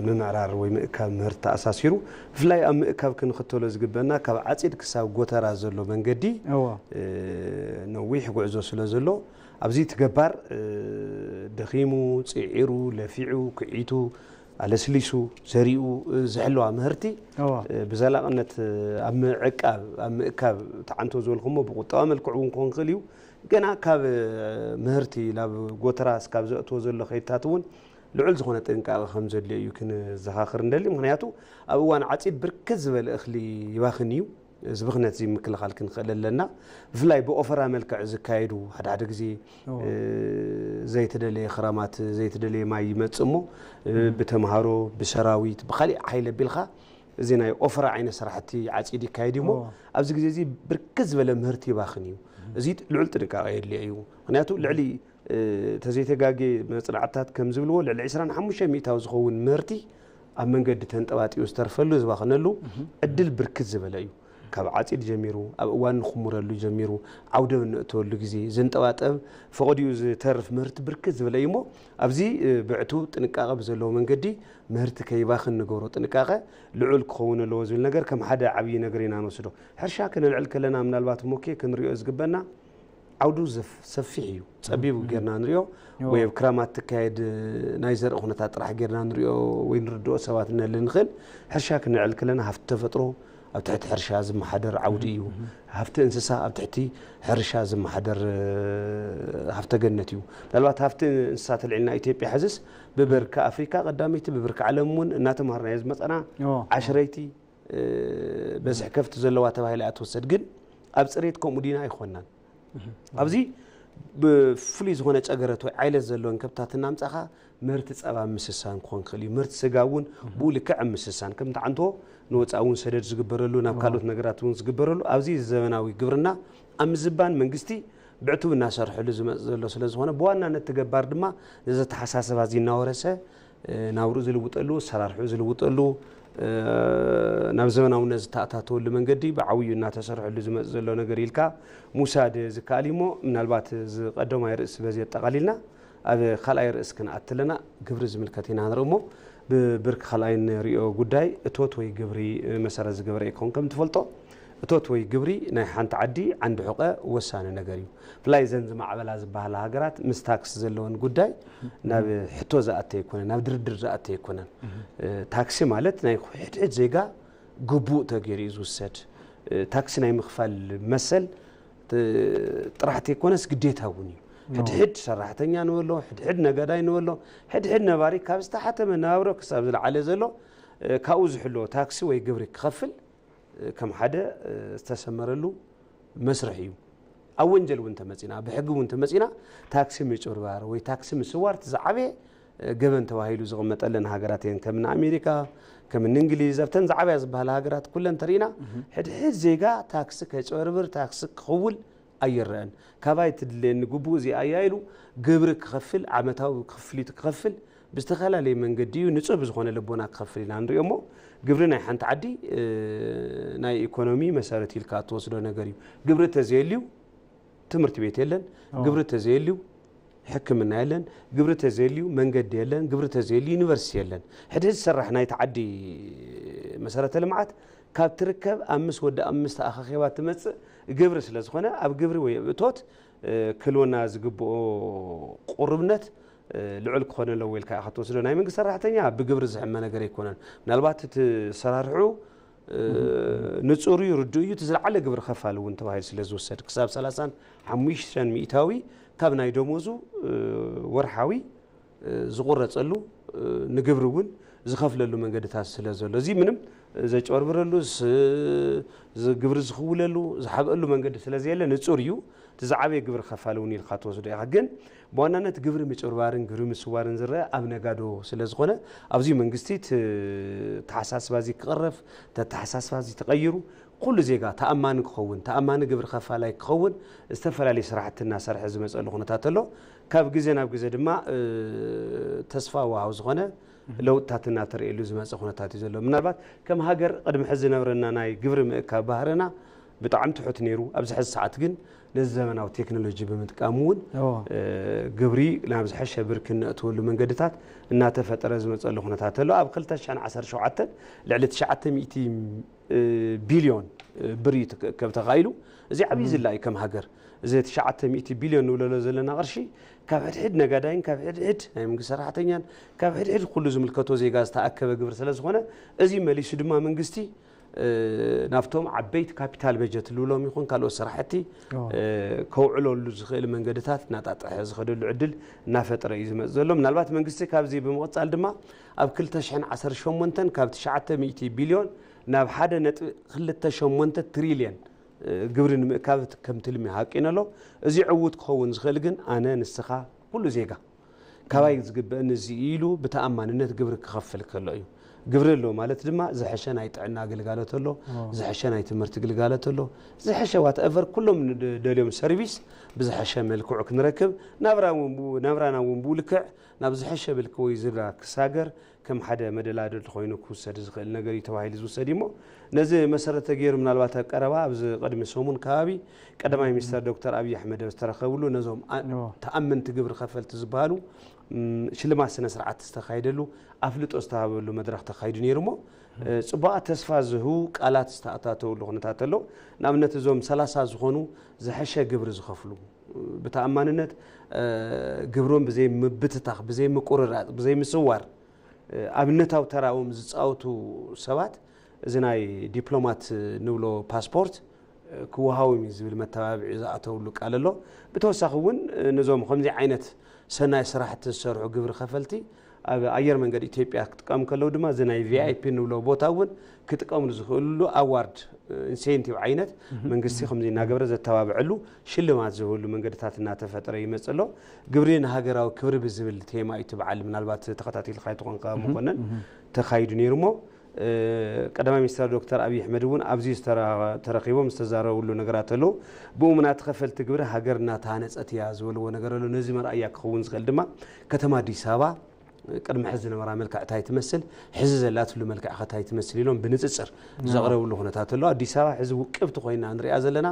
ምምዕራር ወይ ምእካብ ምህርቲ ተኣሳሲሩ ብፍላይ ኣብ ምእካብ ክንኽተሎ ዝግበና ካብ ዓፂድ ክሳብ ጎተራ ዘሎ መንገዲ ነዊሕ ጉዕዞ ስለ ዘሎ ኣብዚ እቲ ገባር ደኺሙ፣ ፅዒሩ፣ ለፊዑ፣ ክዒቱ፣ ኣለስሊሱ፣ ዘሪኡ ዝሕልዋ ምህርቲ ብዘላቕነት ኣብ ምዕቃብ፣ ኣብ ምእካብ ተዓንቶ ዝበልኩሞ ብቁጠባ መልክዕ እውን ክኾን ክእል እዩ። ገና ካብ ምህርቲ ናብ ጎተራ እስካብ ዘእትዎ ዘሎ ከይድታት እውን ልዑል ዝኾነ ጥንቃቐ ከም ዘድልዮ እዩ ክንዘኻኽር እንደሊ። ምክንያቱ ኣብ እዋን ዓፂድ ብርክት ዝበለ እኽሊ ይባኽን እዩ። እዚ ብኽነት እዚ ምክልኻል ክንኽእል ኣለና። ብፍላይ ብኦፈራ መልክዕ ዝካየዱ ሓደ ሓደ ግዜ ዘይተደለየ ክረማት ዘይተደለየ ማይ ይመፅእ እሞ ብተምሃሮ ብሰራዊት ብካሊእ ሓይሊ ኣቢልካ እዚ ናይ ኦፈራ ዓይነት ስራሕቲ ዓፂድ ይካየድ እዩ እሞ ኣብዚ ግዜ እዚ ብርክት ዝበለ ምህርቲ ይባኽን እዩ። እዚ ልዑል ጥንቃቐ የድልዮ እዩ። ምክንያቱ ልዕሊ ተዘይተጋጌ መፅናዕትታት ከም ዝብልዎ ልዕሊ ዕስራን ሓሙሽተ ሚእታዊ ዝኸውን ምህርቲ ኣብ መንገዲ ተንጠባጢቡ ዝተርፈሉ ዝባኽነሉ ዕድል ብርክት ዝበለ እዩ። ካብ ዓፂድ ጀሚሩ ኣብ እዋን ንኹምረሉ ጀሚሩ ዓውደ ብንእተወሉ ግዜ ዝንጠባጠብ ፈቐዲኡ ዝተርፍ ምህርቲ ብርክት ዝበለ እዩ እሞ ኣብዚ ብዕቱ ጥንቃቐ ብዘለዎ መንገዲ ምህርቲ ከይባኽን ንገብሮ ጥንቃቐ ልዑል ክኸውን ኣለዎ ዝብል ነገር ከም ሓደ ዓብዪ ነገር ኢና ንወስዶ። ሕርሻ ከነልዕል ከለና ምናልባት እሞኬ ክንሪኦ ዝግበና ዓውዱ ዘፍ- ሰፊሕ እዩ። ጸቢብ ጌርና ንሪኦ ወይ ኣብ ክራማት ትካየድ ናይ ዘርኢ ኩነታት ጥራሕ ጌርና ንሪኦ ወይ ንርድኦ ሰባት ነሊ ንኽእል። ሕርሻ ክንዕል ከለና ሃፍቲ ተፈጥሮ ኣብ ትሕቲ ሕርሻ ዝመሓደር ዓውዲ እዩ። ሃፍቲ እንስሳ ኣብ ትሕቲ ሕርሻ ዝመሓደር ሃፍተ ገነት እዩ። ምናልባት ሃፍቲ እንስሳ ተልዒልና ኢትዮጵያ ሕዝስ ብብርኪ ኣፍሪካ ቀዳመይቲ ብብርኪ ዓለም እውን እናተምሃርናዮ ዝመፀና ዓሽረይቲ በዝሒ ከፍቲ ዘለዋ ተባሂላ እያ ትወሰድ። ግን ኣብ ፅሬት ከምኡ ዲና ኣይኮናን። ኣብዚ ብፍሉይ ዝኾነ ጨገረት ወይ ዓይለት ዘለወን ከብታት እናምፃኻ ምህርቲ ፀባ ምስሳን ክኾን ክእል እዩ። ምህርቲ ስጋ እውን ብኡ ልክዕ ምስሳን ከም ተዓንቶ ንወፃኢ እውን ሰደድ ዝግበረሉ ናብ ካልኦት ነገራት እውን ዝግበረሉ ኣብዚ ዘመናዊ ግብርና ኣብ ምዝባን መንግስቲ ብዕቱብ እናሰርሐሉ ዝመፅ ዘሎ ስለ ዝኾነ ብዋናነት ተገባር ድማ ነዚ ኣተሓሳስባ እዚ እናወረሰ ናብርኡ ዝልውጠሉ ኣሰራርሑ ዝልውጠሉ ናብ ዘመናውነት ዝተኣታተወሉ መንገዲ ብዓብዩ እናተሰርሐሉ ዝመፅ ዘሎ ነገር ኢልካ ምውሳድ ዝከኣል እዩ እሞ ምናልባት ዝቀደማይ ርእሲ በዚ ኣጠቃሊልና ኣብ ካልኣይ ርእሲ ክንኣቲ ኣለና። ግብሪ ዝምልከት ኢና ንርኢ እሞ ብብርኪ ካልኣይ ንሪኦ ጉዳይ እቶት ወይ ግብሪ መሰረት ዝገበረ ይከውን ከም ትፈልጦ እቶት ወይ ግብሪ ናይ ሓንቲ ዓዲ ዓንዲ ሕቆ ወሳኒ ነገር እዩ። ብፍላይ እዘን ዝማዕበላ ዝበሃላ ሃገራት ምስ ታክስ ዘለወን ጉዳይ ናብ ሕቶ ዝኣተ ኣይኮነን፣ ናብ ድርድር ዝኣተ ኣይኮነን። ታክሲ ማለት ናይ ሕድሕድ ዜጋ ግቡእ ተገይሩ እዩ ዝውሰድ። ታክሲ ናይ ምኽፋል መሰል ጥራሕ ተይኮነስ ግዴታ እውን እዩ። ሕድሕድ ሰራሕተኛ ንበሎ፣ ሕድሕድ ነጋዳይ ንበሎ፣ ሕድሕድ ነባሪ ካብ ዝተሓተ መነባብሮ ክሳብ ዝለዓለ ዘሎ ካብኡ ዝሕሎ ታክሲ ወይ ግብሪ ክኸፍል ከም ሓደ ዝተሰመረሉ መስርሕ እዩ። ኣብ ወንጀል እውን ተመፂና ብሕጊ እውን ተመፂና ታክሲ ምጭብርባር ወይ ታክሲ ምስዋር እቲ ዝዓበየ ገበን ተባሂሉ ዝቕመጠለን ሃገራት እየን ከም ንኣሜሪካ ከም ንእንግሊዝ ኣብተን ዝዓበያ ዝበሃላ ሃገራት ኩለን ተሪእና ሕድሕድ ዜጋ ታክሲ ከጭበርብር ታክሲ ክኽውል ኣይረአን። ካባይ ትድልየኒ ግቡእ እዚኣ እያ ኢሉ ግብሪ ክኸፍል ዓመታዊ ክፍሊቱ ክኸፍል ብዝተፈላለየ መንገዲ እዩ ንጹህ ብዝኾነ ልቦና ክኸፍል ኢና ንሪኦ እሞ ግብሪ ናይ ሓንቲ ዓዲ ናይ ኢኮኖሚ መሰረት ኢልካ እትወስዶ ነገር እዩ። ግብሪ ተዘየልዩ ትምህርቲ ቤት የለን። ግብሪ ተዘየልዩ ሕክምና የለን። ግብሪ ተዘየልዩ መንገዲ የለን። ግብሪ ተዘየልዩ ዩኒቨርሲቲ የለን። ሕድሕድ ዝሰራሕ ናይቲ ዓዲ መሰረተ ልምዓት ካብ ትርከብ ኣብ ምስ ወዲ ኣብ ምስ ተኣኻኺባ ትመፅእ ግብሪ ስለ ዝኾነ ኣብ ግብሪ ወይ ኣብ እቶት ክህልወና ዝግብኦ ቁርብነት ልዑል ክኾነ ኣለዎ ኢልካ ኢኻ ትወስዶ። ናይ መንግስቲ ሰራሕተኛ ብግብሪ ዝሕመ ነገር ኣይኮነን። ምናልባት እቲ ሰራርሑ ንጹር እዩ፣ ርዱእ እዩ፣ እቲ ዝለዓለ ግብሪ ከፋሊ እውን ተባሂሉ ስለ ዝውሰድ ክሳብ ሰላሳን ሓሙሽተን ሚእታዊ ካብ ናይ ደሞዙ ወርሓዊ ዝቑረፀሉ ንግብሪ እውን ዝኸፍለሉ መንገድታት ስለ ዘሎ እዚ ምንም ዘጭበርብረሉ ግብሪ ዝኽውለሉ ዝሓብአሉ መንገዲ ስለ ዘየለ ንፁር እዩ። እቲ ዝዓበየ ግብሪ ከፋሊ እውን ኢልካ ትወስዶ ኢኻ። ግን ብዋናነት ግብሪ ምጭብርባርን ግብሪ ምስዋርን ዝረአ ኣብ ነጋዶ ስለ ዝኾነ ኣብዚ መንግስቲ ተሓሳስባ እዚ ክቕረፍ ተተሓሳስባ እዚ ተቐይሩ ኩሉ ዜጋ ተኣማኒ ክኸውን ተኣማኒ ግብሪ ከፋላይ ክኸውን ዝተፈላለዩ ስራሕቲ እናሰርሐ ዝመፀሉ ኩነታት ኣሎ። ካብ ግዜ ናብ ግዜ ድማ ተስፋ ዋሃው ዝኾነ ለውጥታት እናተርእየሉ ዝመፀ ኩነታት እዩ ዘሎ። ምናልባት ከም ሃገር ቅድሚ ሕዚ ዝነበረና ናይ ግብሪ ምእካብ ባህርና ብጣዕሚ ትሑት ነይሩ። ኣብዚ ሕዚ ሰዓት ግን ነዚ ዘመናዊ ቴክኖሎጂ ብምጥቃም እውን ግብሪ ናብ ዝሐሸ ብርኪ እነእትወሉ መንገድታት እናተፈጠረ ዝመፀሉ ኩነታት ኣሎ። ኣብ ክልተ ሽሕን ዓሰርተ ሸውዓተን ልዕሊ ትሽዓተ ሚእቲ ቢልዮን ብር እዩ ክእከብ ተኻኢሉ። እዚ ዓብዪ ዝላ እዩ ከም ሃገር። እዚ ትሽዓተ ሚእቲ ቢልዮን ንብለሎ ዘለና ቅርሺ ካብ ሕድሕድ ነጋዳይን ካብ ሕድሕድ ናይ መንግስቲ ሰራሕተኛን ካብ ሕድሕድ ኩሉ ዝምልከቶ ዜጋ ዝተኣከበ ግብሪ ስለ ዝኾነ እዚ መሊሱ ድማ መንግስቲ ናብቶም ዓበይቲ ካፒታል በጀት ልብሎም ይኹን ካልኦት ስራሕቲ ከውዕለሉ ዝኽእል መንገድታት እናጣጠሐ ዝኸደሉ ዕድል እናፈጠረ እዩ ዝመፅእ ዘሎ። ምናልባት መንግስቲ ካብዚ ብምቕፃል ድማ ኣብ ክልተ ሽሕን ዓሰርተ ሸሞንተን ካብ ትሽዓተ ሚእቲ ቢልዮን ናብ ሓደ ነጥቢ ክልተ ሸሞንተ ትሪልየን ግብሪ ንምእካብ ከም ትልሚ ሃቂኑ ኣሎ። እዚ ዕዉት ክኸውን ዝኽእል ግን ኣነ ንስኻ ኩሉ ዜጋ ካባይ ዝግበአኒ እዚ ኢሉ ብተኣማንነት ግብሪ ክኸፍል ከሎ እዩ። ግብሪ ኣሎ ማለት ድማ ዝሐሸ ናይ ጥዕና ግልጋሎት ኣሎ፣ ዝሐሸ ናይ ትምህርቲ ግልጋሎት ኣሎ፣ ዝሐሸ ዋትኤቨር ኩሎም ንደልዮም ሰርቪስ ብዝሐሸ መልክዑ ክንረክብ ናብራና እውን ብኡ ልክዕ ናብ ዝሐሸ ብልኪ ወይ ዝብላ ክሳገር ከም ሓደ መደላድል ኮይኑ ክውሰድ ዝኽእል ነገር እዩ ተባሂሉ ዝውሰድ እሞ ነዚ መሰረት ተገይሩ ምናልባት ኣብ ቀረባ ኣብዚ ቅድሚ ሰሙን ከባቢ ቀዳማይ ሚኒስተር ዶክተር ኣብይ ኣሕመድ ኣብ ዝተረኸብሉ ነዞም ተኣመንቲ ግብሪ ከፈልቲ ዝበሃሉ ሽልማት ስነ ስርዓት ዝተኻየደሉ ኣፍልጦ ዝተሃበሉ መድረኽ ተኻይዱ ነይሩ እሞ ፅቡቓት ተስፋ ዝህቡ ቃላት ዝተኣታተውሉ ኩነታት ኣሎ። ንኣብነት እዞም ሰላሳ ዝኾኑ ዝሐሸ ግብሪ ዝኸፍሉ ብተኣማንነት ግብሮም ብዘይ ምብትታኽ፣ ብዘይ ምቁርራፅ፣ ብዘይ ምስዋር ኣብነታዊ ተራዎም ዝፃወቱ ሰባት እዚ ናይ ዲፕሎማት ንብሎ ፓስፖርት ክወሃቦም እዩ ዝብል መተባብዒ ዝኣተውሉ ቃል ኣሎ። ብተወሳኺ እውን ነዞም ከምዚ ዓይነት ሰናይ ስራሕቲ ዝሰርሑ ግብሪ ከፈልቲ ኣብ ኣየር መንገዲ ኢትዮጵያ ክጥቀሙ ከለዉ ድማ እዚ ናይ ቪኣይፒ ንብሎ ቦታ እውን ክጥቀምሉ ዝኽእልሉ ኣዋርድ ኢንሴንቲቭ ዓይነት መንግስቲ ከምዚ እናገበረ ዘተባብዐሉ ሽልማት ዝህበሉ መንገድታት እናተፈጠረ ይመፅእ ኣሎ። ግብሪ ንሃገራዊ ክብሪ ብዝብል ቴማ እዩ እቲ በዓል ምናልባት ተኸታቲልካ ይትኾንካ መኮነን ተኻይዱ ነይሩ እሞ ቀዳማይ ሚኒስትር ዶክተር ኣብይ ኣሕመድ እውን ኣብዚ ዝተረኺቦም ዝተዛረብሉ ነገራት ኣለዉ። ብኡ ምና ተኸፈልቲ ግብሪ ሃገር እናተሃነፀት እያ ዝበልዎ ነገር ኣሎ። ነዚ መርኣያ ክኸውን ዝኽእል ድማ ከተማ ኣዲስ ኣበባ ቅድሚ ሕዚ ዝነበራ መልክዕ እንታይ ትመስል፣ ሕዚ ዘላትሉ መልክዕ ከ እንታይ ትመስል ኢሎም ብንፅፅር ዘቕረብሉ ኩነታት ኣሎ። ኣዲስ ኣበባ ሕዚ ውቅብቲ ኮይና ንሪኣ ዘለና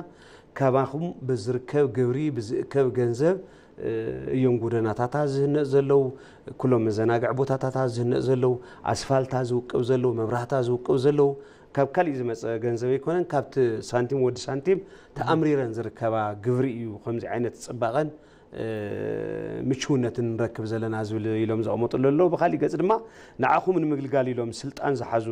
ካባኹም ብዝርከብ ግብሪ ብዝእከብ ገንዘብ እዮም ጎደናታታ ዝህነፅ ዘለዉ፣ ኩሎም መዘናግዒ ቦታታታ ዝህነፅ ዘለዉ፣ ኣስፋልታ ዝውቅብ ዘለዉ፣ መብራህታ ዝውቅብ ዘለዉ፣ ካብ ካሊእ ዝመፀ ገንዘብ ኣይኮነን፣ ካብቲ ሳንቲም ወዲ ሳንቲም ተኣምሪረን ዝርከባ ግብሪ እዩ ከምዚ ዓይነት ፅባቐን ምችውነትን ንረክብ ዘለና ዝብል ኢሎም ዘቐመጡሉ ኣለዉ። ብካሊእ ገፅ ድማ ንዓኹም ንምግልጋል ኢሎም ስልጣን ዝሓዙ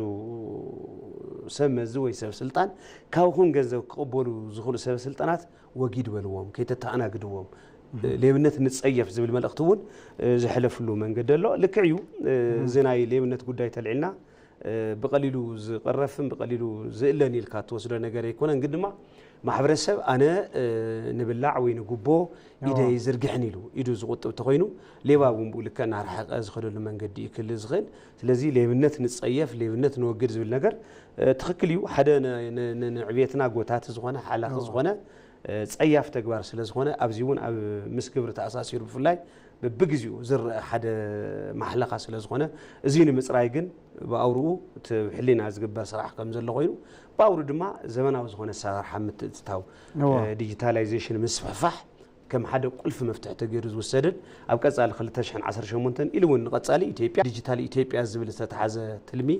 ሰብ መዚ ወይ ሰብ ስልጣን ካብኹም ገንዘብ ክቕበሉ ዝኽእሉ ሰብ ስልጣናት ወጊድ በልዎም፣ ከይተተኣናግድዎም። ሌብነት ንፀየፍ ዝብል መልእኽቲ እውን ዘሕለፍሉ መንገዲ ኣሎ። ልክዕ እዩ። እዚ ናይ ሌብነት ጉዳይ ተልዒልና ብቐሊሉ ዝቕረፍን ብቐሊሉ ዝእለን ኢልካ ትወስዶ ነገር ኣይኮነን። ግን ድማ ማሕበረሰብ ኣነ ንብላዕ ወይ ንጉቦ ኢደይ ዝርግሕን ኢሉ ኢዱ ዝቑጥብ ተኾይኑ ሌባ እውን ብኡ ልክዕ እናረሓቐ ዝኸደሉ መንገዲ እዩ ክህሉ ዝኽእል። ስለዚ ሌብነት ንፀየፍ፣ ሌብነት ንወግድ ዝብል ነገር ትኽክል እዩ። ሓደ ንዕብየትና ጎታቲ ዝኾነ ሓላኺ ዝኾነ ፀያፍ ተግባር ስለ ዝኾነ ኣብዚ እውን ኣብ ምስ ግብሪ ተኣሳሲሩ ብፍላይ በብግዚኡ ዝረአ ሓደ ማሕለኻ ስለ ዝኾነ እዚ ንምፅራይ ግን ብኣውርኡ እቲ ሕሊና ዝግበር ስራሕ ከም ዘሎ ኮይኑ ብኣውርኡ ድማ ዘመናዊ ዝኾነ ኣሰራርሓ ምትእትታው ዲጂታላይዜሽን ምስፍሕፋሕ ከም ሓደ ቁልፊ መፍትሒ ተገይሩ ዝውሰድን ኣብ ቀፃሊ ክልተ ሽሕን ዓሰርተ ሸሞንተን ኢሉ እውን ንቐፃሊ ኢትዮጵያ ዲጂታል ኢትዮጵያ ዝብል ዝተተሓዘ ትልሚ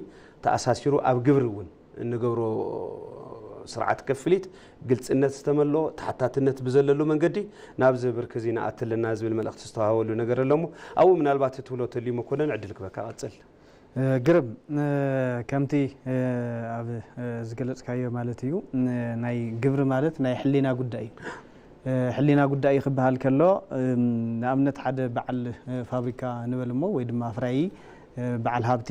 ተኣሳሲሩ ኣብ ግብሪ እውን እንገብሮ ስርዓት ክፍሊት ግልፅነት ዝተመልኦ ተሓታትነት ብዘለሉ መንገዲ ናብዚ ብርኪ እዚ ንኣቲ ኣለና ዝብል መልእኽቲ ዝተዋሃበሉ ነገር ኣሎ እሞ ኣብኡ ምናልባት ትብሎ ተልዩ መኮነን ዕድል ክበካ ቀፅል። ግርም ከምቲ ኣብ ዝገለፅካዮ ማለት እዩ ናይ ግብሪ ማለት ናይ ሕሊና ጉዳይ እዩ። ሕሊና ጉዳይ እዩ ክበሃል ከሎ ንኣብነት ሓደ በዓል ፋብሪካ ንበል እሞ ወይ ድማ ኣፍራዪ በዓል ሃብቲ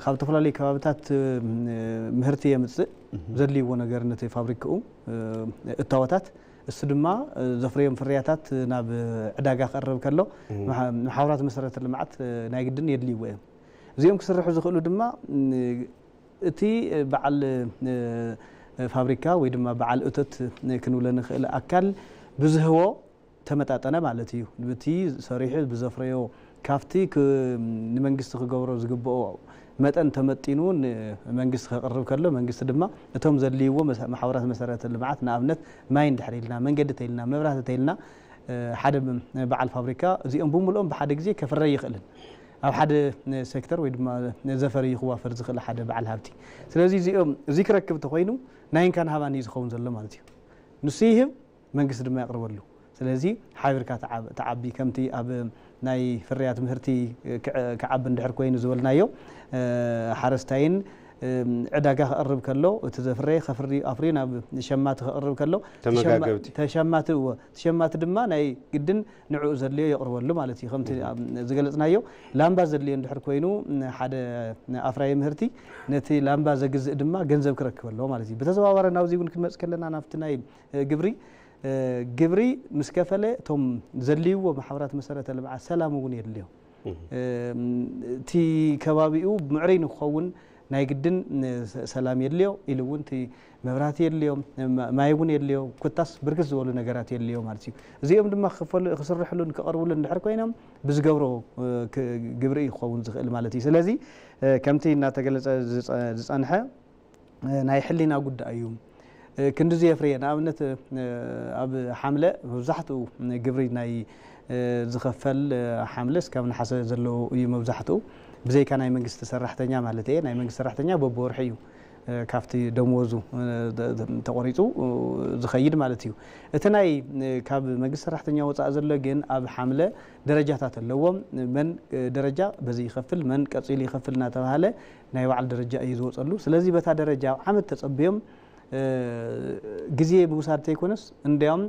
ካብ ዝተፈላለዩ ከባብታት ምህርቲ የምፅእ ዘድልይዎ ነገር ነቲ ፋብሪክኡ እታወታት እሱ ድማ ዘፍረዮም ፍርያታት ናብ ዕዳጋ ክቐርብ ከሎ መሓውራት መሰረተ ልምዓት ናይ ግድን የድልይዎ እዮም። እዚኦም ክስርሑ ዝኽእሉ ድማ እቲ በዓል ፋብሪካ ወይ ድማ በዓል እቶት ክንብሎ ንኽእል ኣካል ብዝህቦ ተመጣጠነ ማለት እዩ። ብቲ ሰሪሑ ብዘፍረዮ ካብቲ ንመንግስቲ ክገብሮ ዝግብኦ መጠን ተመጢኑ ንመንግስቲ ከቕርብ ከሎ መንግስቲ ድማ እቶም ዘድልይዎ መሓውራት መሰረተ ልምዓት ንኣብነት ማይ እንድሕር ኢልና መንገዲ ተይልና መብራህቲ ተይልና ሓደ በዓል ፋብሪካ እዚኦም ብምልኦም ብሓደ ግዜ ከፍረ ይኽእልን ኣብ ሓደ ሴክተር ወይ ድማ ዘፈር እዩ ክዋፈር ዝኽእል ሓደ በዓል ሃብቲ። ስለዚ እዚኦም እዚ ክረክብ ተኮይኑ ናይንካን ሃባን እዩ ዝኸውን ዘሎ ማለት እዩ። ንሱ ይህብ መንግስቲ ድማ የቕርበሉ። ስለዚ ሓቢርካ ተዓቢ ከምቲ ኣብ ናይ ፍርያት ምህርቲ ክዓቢ እንድሕር ኮይኑ ዝበልናዮ ሓረስታይን ዕዳጋ ክቕርብ ከሎ እቲ ዘፍረየ ከፍሪ ኣፍሪ ናብ ሸማቲ ክቕርብ ከሎ ተሸማቲ እዎ ተሸማቲ ድማ ናይ ግድን ንዕኡ ዘድልዮ የቕርበሉ ማለት እዩ። ከምቲ ዝገለፅናዮ ላምባ ዘድልዮ እንድሕር ኮይኑ ሓደ ኣፍራየ ምህርቲ ነቲ ላምባ ዘግዝእ ድማ ገንዘብ ክረክብ ኣለዎ ማለት እዩ። ብተዘዋዋሪ ናብዚ እውን ክንመፅ ከለና ናብቲ ናይ ግብሪ ግብሪ ምስ ከፈለ እቶም ዘድልይዎ ማሕበራት መሰረተ ልምዓት ሰላም እውን የድልዮ። እቲ ከባቢኡ ምዕሩይ ንክኸውን ናይ ግድን ሰላም የድልዮ ኢሉ እውን እቲ መብራህቲ የድልዮ ማይ እውን የድልዮ ኩታስ ብርክት ዝበሉ ነገራት የድልዮ ማለት እዩ። እዚኦም ድማ ክስርሕሉን ክቐርብሉን እንድሕር ኮይኖም ብዝገብሮ ግብሪ እዩ ክኸውን ዝኽእል ማለት እዩ። ስለዚ ከምቲ እናተገለፀ ዝፀንሐ ናይ ሕሊና ጉዳይ እዩ። ክንዲ ዘየፍረየ ንኣብነት ኣብ ሓምለ መብዛሕትኡ ግብሪ ናይ ዝኸፈል ሓምለ እስካብ ነሓሰ ዘለዉ እዩ መብዛሕትኡ ብዘይካ ናይ መንግስቲ ሰራሕተኛ ማለት እየ። ናይ መንግስቲ ሰራሕተኛ በብወርሒ እዩ ካብቲ ደመወዙ ተቆሪፁ ዝኸይድ ማለት እዩ። እቲ ናይ ካብ መንግስቲ ሰራሕተኛ ወፃእ ዘሎ ግን ኣብ ሓምለ ደረጃታት ኣለዎም። መን ደረጃ በዚ ይኸፍል፣ መን ቀፂሉ ይኸፍል እናተባሃለ ናይ ባዕሉ ደረጃ እዩ ዝወፀሉ። ስለዚ በታ ደረጃ ኣብ ዓመት ተፀብዮም ግዜ ምውሳድ ተይኮነስ እንዲያውም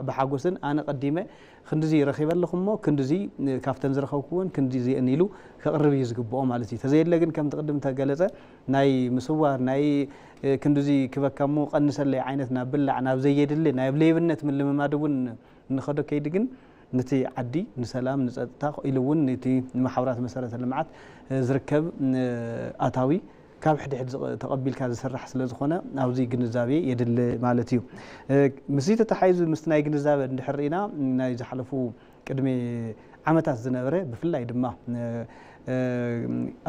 ብሓጎስን ኣነ ቀዲመ ክንድዚ ረኺበ ኣለኹ እሞ ክንድዚ ካብተን ዝረኸብኩወን ክንድዚአን ኢሉ ከቕርብ እዩ ዝግብኦ ማለት እዩ። ተዘየለ ግን ከምቲ ቅድም ተገለጸ ናይ ምስዋር ናይ ክንድዚ ክበካ እሞ ቀንሰለይ ዓይነት ናብ ብላዕ ናብ ዘየድሊ ናብ ሌብነት ምልምማድ እውን እንኸዶ ከይዲ ግን ነቲ ዓዲ ንሰላም ንጸጥታ ኢሉ እውን ነቲ ንማሕበራት መሰረተ ልምዓት ዝርከብ ኣታዊ ካብ ሕድሕድ ተቐቢልካ ዝስራሕ ስለ ዝኾነ ኣብዚ ግንዛቤ የድሊ ማለት እዩ። ምስዚ ተተሓሒዙ ምስቲ ናይ ግንዛበ እንድሕር ርኢና ናይ ዝሓለፉ ቅድሚ ዓመታት ዝነበረ ብፍላይ ድማ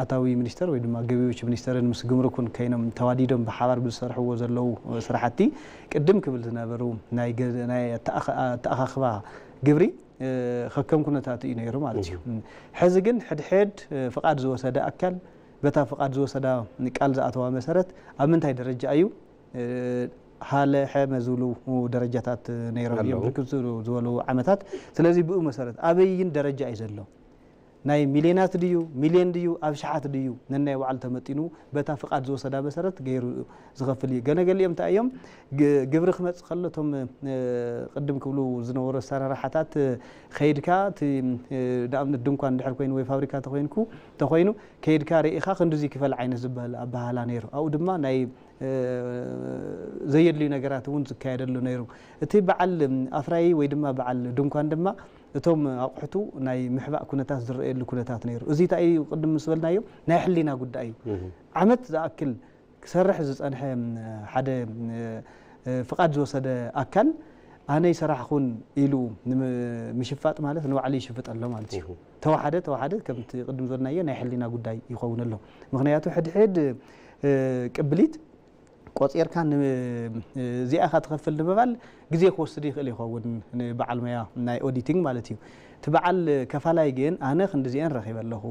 ኣታዊ ሚኒስተር ወይ ድማ ገቢዎች ሚኒስተርን ምስ ግምሩክን ከይኖም ተዋዲዶም ብሓባር ብዝሰርሕዎ ዘለዉ ስራሕቲ ቅድም ክብል ዝነበሩ ናይ ኣተኣኻኽባ ግብሪ ከከም ኩነታት እዩ ነይሩ ማለት እዩ። ሕዚ ግን ሕድሕድ ፍቓድ ዝወሰደ ኣካል በታ ፍቓድ ዝወሰዳ ቃል ዝኣተዋ መሰረት ኣብ ምንታይ ደረጃ እዩ ሃለ ሕመ ዝብሉ ደረጃታት ነይሮም እዮም ብርክት ዝበሉ ዓመታት። ስለዚ ብኡ መሰረት ኣበይን ደረጃ እዩ ዘሎ ናይ ሚልዮናት ድዩ ሚልዮን ድዩ ኣብ ሸሓት ድዩ ነናይ ባዕሉ ተመጢኑ በታ ፍቓድ ዝወሰዳ መሰረት ገይሩ ዝኸፍል እዩ። ገለገሊኦም እንታይ እዮም ግብሪ ክመፅእ ከሎ እቶም ቅድም ክብሉ ዝነበሩ ኣሰራርሓታት ከይድካ እቲ ንኣብነት ድንኳን ድሕር ኮይኑ ወይ ፋብሪካ ተኮይንኩ ተኮይኑ ከይድካ ርኢኻ ክንድዚ ክፈል ዓይነት ዝበሃል ኣበሃህላ ነይሩ። ኣብኡ ድማ ናይ ዘየድልዩ ነገራት እውን ዝካየደሉ ነይሩ። እቲ በዓል ኣፍራዪ ወይ ድማ በዓል ድንኳን ድማ እቶም ኣቑሕቱ ናይ ምሕባእ ኩነታት ዝረኣየሉ ኩነታት ነይሩ። እዚ እንታይ እዩ ቅድም ምስ በልናዮ ናይ ሕሊና ጉዳይ እዩ። ዓመት ዝኣክል ክሰርሕ ዝፀንሐ ሓደ ፍቓድ ዝወሰደ ኣካል ኣነ ይሰራሕኹን ኢሉ ንምሽፋጥ ማለት ንባዕሉ ይሽፍጥ ኣሎ ማለት እዩ። ተዋሓደ ተዋሓደ ከምቲ ቅድም ዝበልናዮ ናይ ሕሊና ጉዳይ ይኸውን ኣሎ። ምክንያቱ ሕድሕድ ቅብሊት ቆፂርካ እዚኣኻ ትኸፍል ንምባል ግዜ ክወስድ ይኽእል ይኸውን ንበዓል ሞያ ናይ ኦዲቲንግ ማለት እዩ። እቲ በዓል ከፋላይ ግን ኣነ ክንድዚአን ረኺበ ኣለኹ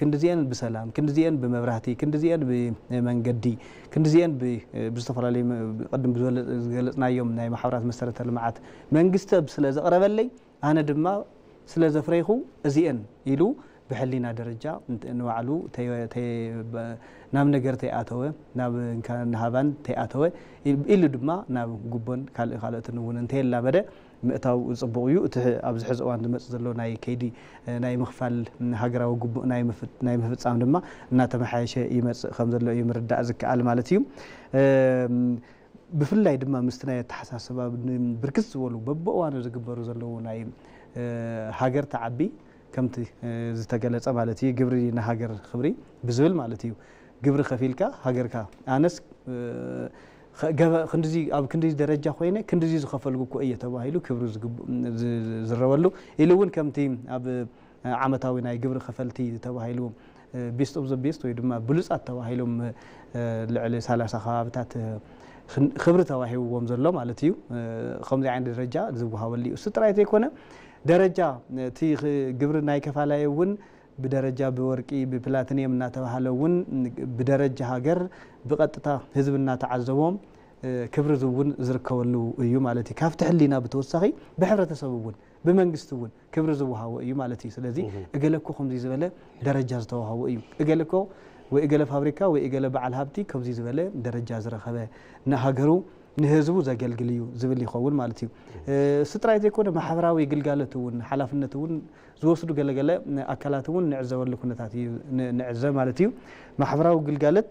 ክንድዚአን ብሰላም ክንድዚአን ብመብራህቲ ክንድዚአን ብመንገዲ ክንድዚአን ብዝተፈላለዩ ቅድም ዝገለፅናዮም ናይ ማሕበራት መሰረተ ልምዓት መንግስቲ ስለ ዘቕረበለይ ኣነ ድማ ስለ ዘፍረይኹ እዚአን ኢሉ ብሕሊና ደረጃ ንባዕሉ ናብ ነገር ተይኣተወ ናብ ንሃባን ተይኣተወ ኢሉ ድማ ናብ ጉቦን ካልእ ካልኦትን እውን እንተየላመደ ምእታው ዝፅቡቕ እዩ። እቲ ኣብዚ ሕዚ እዋን ዝመፅእ ዘሎ ናይ ከይዲ ናይ ምኽፋል ሃገራዊ ግቡእ ናይ ምፍፃም ድማ እናተመሓየሸ ይመፅእ ከም ዘሎ እዩ ምርዳእ ዝከኣል ማለት እዩ። ብፍላይ ድማ ምስቲ ናይ ኣተሓሳስባ ብርክት ዝበሉ በብእዋኑ ዝግበሩ ዘለዉ ናይ ሃገር ተዓቢ ከምቲ ዝተገለፀ ማለት እዩ ግብሪ ንሃገር ክብሪ ብዝብል ማለት እዩ። ግብሪ ከፊልካ ሃገርካ ኣነስ ክንድዚ ኣብ ክንድዚ ደረጃ ኮይነ ክንድዚ ዝኸፈልኩ እኮ እየ ተባሂሉ ክብሪ ዝረበሉ ኢሉ እውን ከምቲ ኣብ ዓመታዊ ናይ ግብሪ ከፈልቲ ተባሂሉ ቤስት ኦፍ ዘ ቤስት ወይ ድማ ብሉፃት ተባሂሎም ልዕሊ ሰላሳ ከባብታት ክብሪ ተዋሂብዎም ዘሎ ማለት እዩ። ከምዚ ዓይነት ደረጃ ዝወሃበሉ እዩ። እሱ ጥራይ ዘይኮነ ደረጃ እቲ ግብሪ ናይ ከፋላይ እውን ብደረጃ ብወርቂ ብፕላቲኒየም እናተባሃለ እውን ብደረጃ ሃገር ብቐጥታ ህዝቢ እናተዓዘቦም ክብሪ እውን ዝርከበሉ እዩ ማለት እዩ። ካብቲ ሕሊና ብተወሳኺ ብሕብረተሰብ እውን ብመንግስቲ እውን ክብሪ ዝወሃቦ እዩ ማለት እዩ። ስለዚ እገለ እኮ ከምዚ ዝበለ ደረጃ ዝተዋሃቦ እዩ፣ እገለ እኮ ወይ እገለ ፋብሪካ ወይ እገለ በዓል ሃብቲ ከምዚ ዝበለ ደረጃ ዝረኸበ ንሃገሩ ንህዝቡ ዘገልግል እዩ ዝብል ይኸውን ማለት እዩ። እሱ ጥራይ ዘይኮነ ማሕበራዊ ግልጋሎት እውን ሓላፍነት እውን ዝወስዱ ገለገለ ኣካላት እውን ንዕዘበሉ ኩነታት እዩ ንዕዘብ ማለት እዩ። ማሕበራዊ ግልጋሎት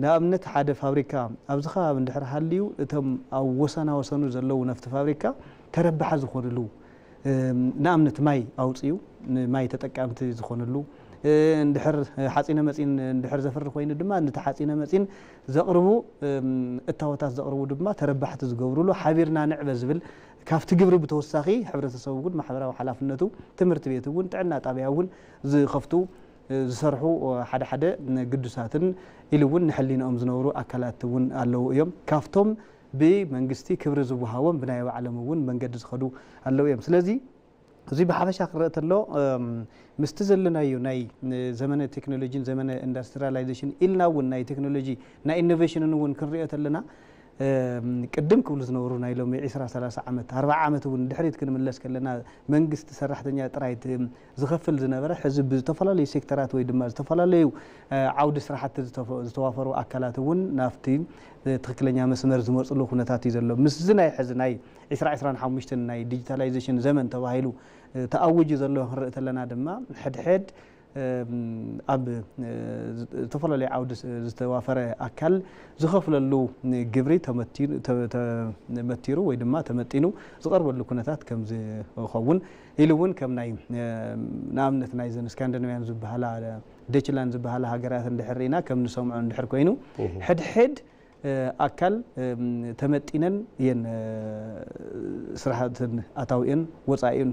ንኣብነት ሓደ ፋብሪካ ኣብዚ ከባቢ እንድሕር ሃልዩ እቶም ኣብ ወሰና ወሰኑ ዘለዉ ነፍቲ ፋብሪካ ተረባሒ ዝኾንሉ ንኣብነት ማይ ኣውፅኡ ንማይ ተጠቃምቲ ዝኾንሉ እንድሕር ሓፂነ መፂን እንድሕር ዘፍሪ ኮይኑ ድማ ነቲ ሓፂነ መፂን ዘቕርቡ እታወታት ዘቕርቡ ድማ ተረባሕቲ ዝገብሩሉ ሓቢርና ንዕበ ዝብል ካብቲ ግብሪ ብተወሳኺ ሕብረተሰቡ እውን ማሕበራዊ ሓላፍነቱ ትምህርቲ ቤት እውን ጥዕና ጣብያ እውን ዝኸፍቱ ዝሰርሑ ሓደ ሓደ ግዱሳትን ኢሉ እውን ንሕሊንኦም ዝነብሩ ኣካላት እውን ኣለዉ እዮም። ካብቶም ብመንግስቲ ክብሪ ዝወሃቦም ብናይ ባዕሎም እውን መንገዲ ዝኸዱ ኣለዉ እዮም። ስለዚ እዚ ብሓፈሻ ክረአ ተሎ ምስቲ ዘለናዮ ናይ ዘመነ ቴክኖሎጂን ዘመነ ኢንዱስትሪላይዜሽን ኢልና እውን ናይ ቴክኖሎጂ ናይ ኢኖቬሽንን እውን ክንሪኦ ተለና ቅድም ክብሉ ዝነበሩ ናይ ሎሚ ዕስራ ሰላሳ ዓመት ኣርባዓ ዓመት እውን ድሕሪት ክንምለስ ከለና መንግስቲ ሰራሕተኛ ጥራይ ዝኸፍል ዝነበረ ሕዚ ብዝተፈላለዩ ሴክተራት ወይ ድማ ዝተፈላለዩ ዓውዲ ስራሕቲ ዝተዋፈሩ ኣካላት እውን ናብቲ ትክክለኛ መስመር ዝመፅሉ ኩነታት እዩ ዘሎ። ምስዚ ናይ ሕዚ ናይ ዕስራ ዕስራን ሓሙሽተን ናይ ዲጂታላይዜሽን ዘመን ተባሂሉ ተኣውጁ ዘሎ ክንርኢ ተለና ድማ ሕድሕድ ኣብ ዝተፈላለዩ ዓውዲ ዝተዋፈረ ኣካል ዝኸፍለሉ ግብሪ ተመቲሩ ወይ ድማ ተመጢኑ ዝቐርበሉ ኩነታት ከም ዝኸውን ኢሉ እውን ከም ናይ ንኣብነት ናይ ዘን ስካንዲናቪያን ዝበሃላ ደችላንድ ዝበሃላ ሃገራት እንድሕር ኢና ከም ንሰምዖ እንድሕር ኮይኑ ሕድሕድ ኣካል ተመጢነን እየን ስራሕትን ኣታዊኦን ወፃኢኦን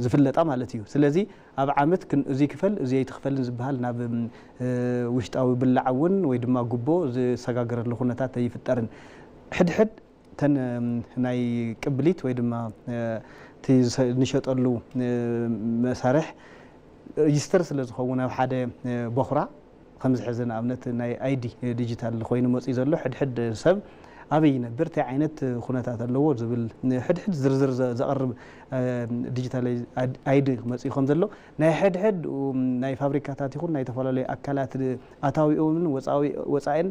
ዝፍለጣ ማለት እዩ። ስለዚ ኣብ ዓመት እዚ ክፈል እዚ ኣይትኽፈልን ዝበሃል ናብ ውሽጣዊ ብላዕ እውን ወይ ድማ ጉቦ ዝሰጋገረሉ ኩነታት ኣይፍጠርን። ሕድሕድ ተን ናይ ቅብሊት ወይ ድማ ንሸጠሉ መሳርሕ ሬጅስተር ስለ ዝኸውን ኣብ ሓደ ቦኽራ ከምዚ ሕዚ ንኣብነት ናይ ኣይዲ ዲጂታል ኮይኑ መፅኡ ዘሎ ሕድሕድ ሰብ ኣበይ ይነብር እንታይ ዓይነት ኩነታት ኣለዎ ዝብል ሕድሕድ ዝርዝር ዘቕርብ ዲጂታል ኣይዲ መፅኡ ከም ዘሎ ናይ ሕድሕድ ናይ ፋብሪካታት ይኹን ናይ ዝተፈላለዩ ኣካላት ኣታዊኦምን ወፃኢን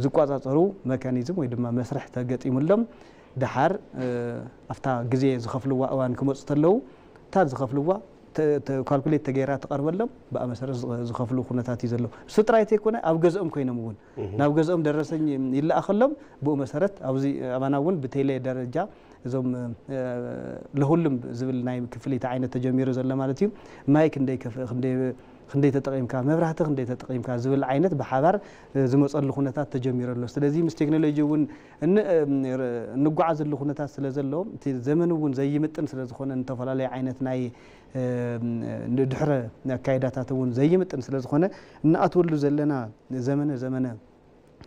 ዝቋፃፀሩ መካኒዝም ወይ ድማ መስርሕ ተገጢሙሎም ድሓር ኣብታ ግዜ ዝኸፍልዋ እዋን ክመፁ ተለዉ እታ ዝኸፍልዋ ካልኩሌት ተገይራ ትቐርበሎም ብኣ መሰረት ዝኸፍሉ ኩነታት እዩ ዘሎ። እሱ ጥራይ ተይኮነ ኣብ ገዝኦም ኮይኖም እውን ናብ ገዝኦም ደረሰኝ ይለኣኸሎም ብኡ መሰረት ኣብዚ ኣባና እውን ብቴሌ ደረጃ እዞም ለሁሉም ዝብል ናይ ክፍሊት ዓይነት ተጀሚሩ ዘሎ ማለት እዩ። ማይ ክንደይ ክንደይ ተጠቒምካ መብራህቲ ክንደይ ተጠቒምካ ዝብል ዓይነት ብሓባር ዝመፀሉ ኩነታት ተጀሚሩ ኣሎ። ስለዚ ምስ ቴክኖሎጂ እውን እንጓዓዘሉ ኩነታት ስለ ዘሎ እቲ ዘመን እውን ዘይምጥን ስለ ዝኾነ ንተፈላለዩ ዓይነት ናይ ድሕረ ኣካይዳታት እውን ዘይምጥን ስለ ዝኾነ እንኣትወሉ ዘለና ዘመነ ዘመነ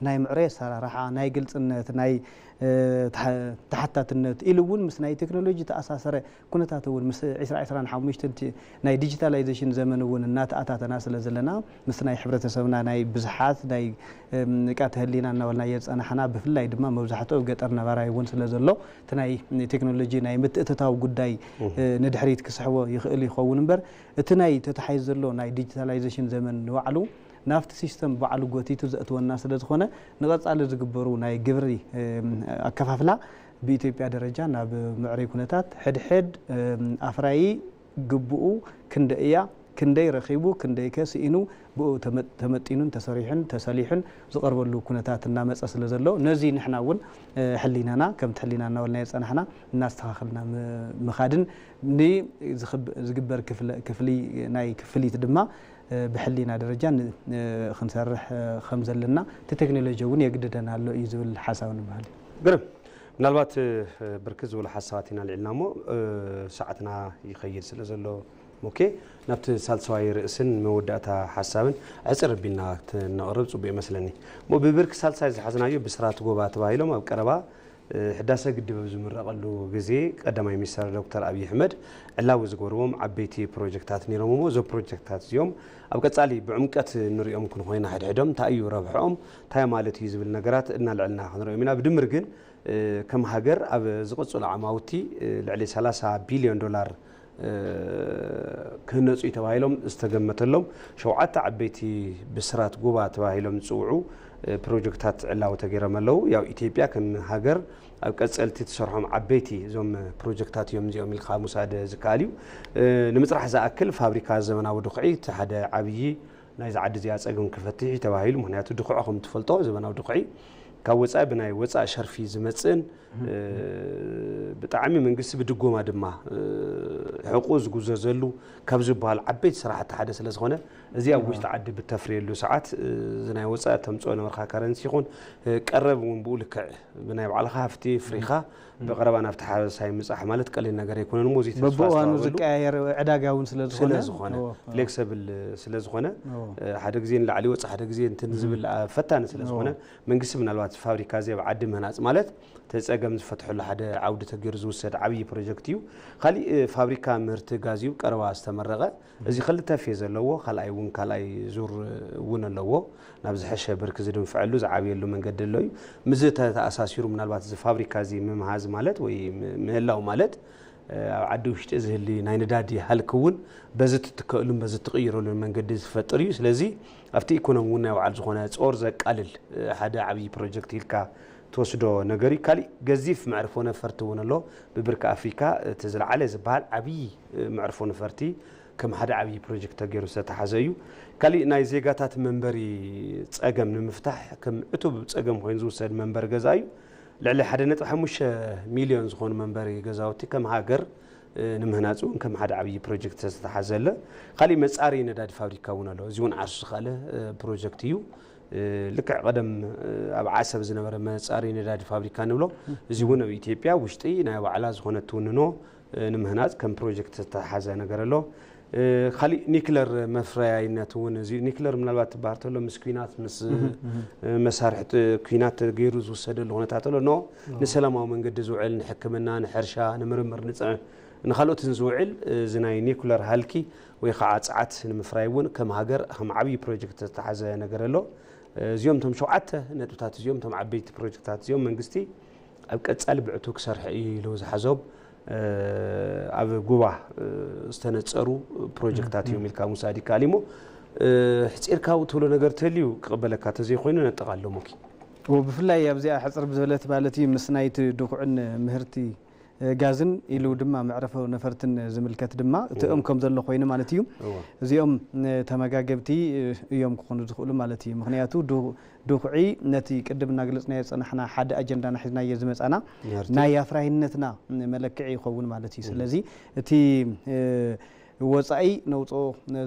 ናይ ምዕረይ ኣሰራርሓ ናይ ግልፅነት ናይ ተሓታትነት ኢሉ እውን ምስ ናይ ቴክኖሎጂ ተኣሳሰረ ኩነታት እውን ምስ ዕስራ ዕስራን ሓሙሽተን ናይ ዲጂታላይዜሽን ዘመን እውን እናተኣታተና ስለ ዘለና ምስ ናይ ሕብረተሰብና ናይ ብዝሓት ናይ ንቃተ ህሊና እናበልናዮ ዝፀናሕና ብፍላይ ድማ መብዛሕትኡ ኣብ ገጠር ነባራይ እውን ስለ ዘሎ እቲ ናይ ቴክኖሎጂ ናይ ምትእትታው ጉዳይ ንድሕሪት ክስሕቦ ይኽእል ይኸውን እምበር እቲ ናይ ተታሒዙ ዘሎ ናይ ዲጂታላይዜሽን ዘመን ንባዕሉ ናብቲ ሲስተም ባዕሉ ጎቲቱ ዘእትወና ስለ ዝኾነ ንቐፃሊ ዝግበሩ ናይ ግብሪ ኣከፋፍላ ብኢትዮጵያ ደረጃ ናብ ምዕረይ ኩነታት ሕድሕድ ኣፍራዪ ግብኡ ክንደይ እያ ክንደይ ረኺቡ ክንደይ ከ ስኢኑ ብኡ ተመጢኑን ተሰሪሑን ተሰሊሑን ዝቐርበሉ ኩነታት እናመፀ ስለ ዘሎ ነዚ ንሕና እውን ሕሊናና ከምቲ ሕሊና እናበልና የፀናሕና እናስተኻኸልና ምኻድን ንዝግበር ክፍሊ ናይ ክፍሊት ድማ ብሕሊና ደረጃ ክንሰርሕ ከም ዘለና እቲ ቴክኖሎጂ እውን የግድደና ኣሎ እዩ ዝብል ሓሳብ ንበሃል። ግርም ምናልባት ብርክት ዝበሉ ሓሳባት ኢና ልዕልና እሞ ሰዓትና ይኸይድ ስለ ዘሎ ሞኬ ናብቲ ሳልሳዋይ ርእስን መወዳእታ ሓሳብን ዕፅር ኣቢልና ክትነቕርብ ፅቡቅ ይመስለኒ። እሞ ብብርኪ ሳልሳይ ዝሓዝናዮ ብስራት ጎባ ተባሂሎም ኣብ ቀረባ ህዳሰ ግድብ ኣብ ዝምረቐሉ ግዜ ቀዳማይ ሚኒስተር ዶክተር ኣብይ ኣሕመድ ዕላዊ ዝገበርዎም ዓበይቲ ፕሮጀክታት ነይሮም እሞ እዞም ፕሮጀክታት እዚኦም ኣብ ቀፃሊ ብዕምቀት ንሪኦም ክንኮይና ሕድሕዶም እንታይ እዩ ረብሕኦም እንታይ ማለት እዩ ዝብል ነገራት እናልዕልና ክንሪኦም ኢና ብድምር ግን ከም ሃገር ኣብ ዝቕፅሉ ዓማውቲ ልዕሊ ሰላሳ ቢልዮን ዶላር ክህነፁ እዩ ተባሂሎም ዝተገመተሎም ሸውዓተ ዓበይቲ ብስራት ጉባ ተባሂሎም ዝፅውዑ ፕሮጀክታት ዕላዊ ተገይሮም ኣለዉ። ያው ኢትዮጵያ ከም ሃገር ኣብ ቀፀልቲ ትሰርሖም ዓበይቲ እዞም ፕሮጀክታት እዮም እዚኦም ኢልካ ምውሳድ ዝከኣል እዩ። ንምፅራሕ ዝኣክል ፋብሪካ ዘመናዊ ድኹዒ እቲ ሓደ ዓብዪ ናይዚ ዓዲ እዚኣ ፀገም ክፈትሕ እዩ ተባሂሉ። ምክንያቱ ድኹዒ ከም ትፈልጦ ዘመናዊ ድኹዒ ካብ ወፃኢ ብናይ ወፃኢ ሸርፊ ዝመፅእን ብጣዕሚ መንግስቲ ብድጎማ ድማ ሕቁ ዝጉዘዘሉ ካብ ዝበሃል ዓበይቲ ስራሕቲ ሓደ ስለ ዝኾነ እዚ ኣብ ውሽጢ ዓዲ ብተፍርየሉ ሰዓት እዚ ናይ ወፃኢ ተምፅኦ ነበርካ ከረንሲ ይኹን ቀረብ እውን ብኡ ልክዕ ብናይ ባዕልኻ ሃፍቲ ፍሪኻ ብቐረባ ናብቲ ሓረሳይ ምፃሕ ማለት ቀሊል ነገር ኣይኮነን እሞ እዚ ተስፋ በብእዋኑ ዝተዋህበሉ ዝቀያየር ዕዳጋ እውን ስለ ዝኾነ ስለዝኾነ ፍሌክሰብል ስለዝኾነ ሓደ ግዜ ንላዕሊ ወፅእ ሓደ ግዜ እንትን ዝብል ፈታኒ ስለዝኾነ መንግስቲ ምናልባት ፋብሪካ እዚ ኣብ ዓዲ ምህናፅ ማለት እቲ ፀገም ዝፈትሐሉ ሓደ ዓውዲ ተገይሩ ዝውሰድ ዓብዪ ፕሮጀክት እዩ። ካሊእ ፋብሪካ ምህርቲ ጋዝ እዩ ቀረባ ዝተመረቐ። እዚ ክልተ ፌዝ ዘለዎ፣ ካልኣይ እውን ካልኣይ ዙር እውን ኣለዎ። ናብ ዝሐሸ ብርኪ ዝድንፍዐሉ ዝዓብየሉ መንገዲ ኣሎ እዩ። ምስዚ ተተኣሳሲሩ ምናልባት እዚ ፋብሪካ እዚ ምምሃዝ ማለት ወይ ምህላው ማለት ኣብ ዓዲ ውሽጢ ዝህሊ ናይ ነዳዲ ሃልኪ እውን በዚ ትትከእሉን በዚ ትቕይረሉን መንገዲ ዝፈጥር እዩ። ስለዚ ኣብቲ ኢኮኖሚ እውን ናይ ባዕሉ ዝኾነ ጾር ዘቃልል ሓደ ዓብዪ ፕሮጀክት ኢልካ ትወስዶ ነገር እዩ። ካሊእ ገዚፍ መዕርፎ ነፈርቲ እውን ኣሎ። ብብርኪ ኣፍሪካ እቲ ዝለዓለ ዝበሃል ዓብዪ መዕርፎ ነፈርቲ ከም ሓደ ዓብዪ ፕሮጀክት ተገይሩ ዝተተሓዘ እዩ። ካሊእ ናይ ዜጋታት መንበሪ ፀገም ንምፍታሕ ከም ዕቱብ ፀገም ኮይኑ ዝውሰድ መንበሪ ገዛ እዩ። ልዕሊ ሓደ ነጥቢ ሓሙሽተ ሚልዮን ዝኾኑ መንበሪ ገዛውቲ ከም ሃገር ንምህናፅ እውን ከም ሓደ ዓብዪ ፕሮጀክት ዝተተሓዘ ኣሎ። ካሊእ መፃሪ ነዳዲ ፋብሪካ እውን ኣሎ። እዚ እውን ዓርሱ ዝኸኣለ ፕሮጀክት እዩ። ልክዕ ቀደም ኣብ ዓሰብ ዝነበረ መፃሪ ነዳዲ ፋብሪካ ንብሎ፣ እዚ እውን ኣብ ኢትዮጵያ ውሽጢ ናይ ባዕላ ዝኾነ ትውንኖ ንምህናፅ ከም ፕሮጀክት ዝተተሓዘ ነገር ኣሎ። ካሊእ ኒክለር መፍረያይነት እውን እዚ ኒክለር ምናልባት ትበሃል ተሎ ምስ ኲናት ምስ መሳርሒ ኩናት ገይሩ ዝውሰደሉ ኩነታት ኣሎ። ኖ ንሰላማዊ መንገዲ ዝውዕል ንሕክምና፣ ንሕርሻ፣ ንምርምር፣ ንፅዕ ንካልኦትን ዝውዕል እዚ ናይ ኒኩለር ሃልኪ ወይ ከዓ ፀዓት ንምፍራይ እውን ከም ሃገር ከም ዓብዪ ፕሮጀክት ዝተተሓዘ ነገር ኣሎ። እዚኦም እቶም ሸውዓተ ነጥብታት እዚኦም እቶም ዓበይቲ ፕሮጀክታት እዚኦም መንግስቲ ኣብ ቀፃሊ ብዕቱ ክሰርሐ እዩ ኢሉ ዝሓዞም ኣብ ጉባ ዝተነፀሩ ፕሮጀክታት እዮም ኢልካ ምውሳድ ይከኣል እሞ ሕፂርካ ትብሎ ነገር ተልዩ ክቕበለካ ተዘይኮይኑ ነጠቓሎ ሞኪ። ብፍላይ ኣብዚኣ ሕፅር ብዝበለት ማለት እዩ ምስ ናይቲ ድኩዕን ምህርቲ ጋዝን ኢሉ ድማ መዕረፎ ነፈርትን ዝምልከት ድማ እቲ እም ከም ዘሎ ኮይኑ ማለት እዩ። እዚኦም ተመጋገብቲ እዮም ክኾኑ ዝኽእሉ ማለት እዩ። ምክንያቱ ድኹዒ ነቲ ቅድም እናገለፅናዮ ዝፀናሕና ሓደ ኣጀንዳና ሒዝናዮ ዝመፃና ናይ ኣፍራይነትና መለክዒ ይኸውን ማለት እዩ። ስለዚ እቲ ወፃኢ ነውፅኦ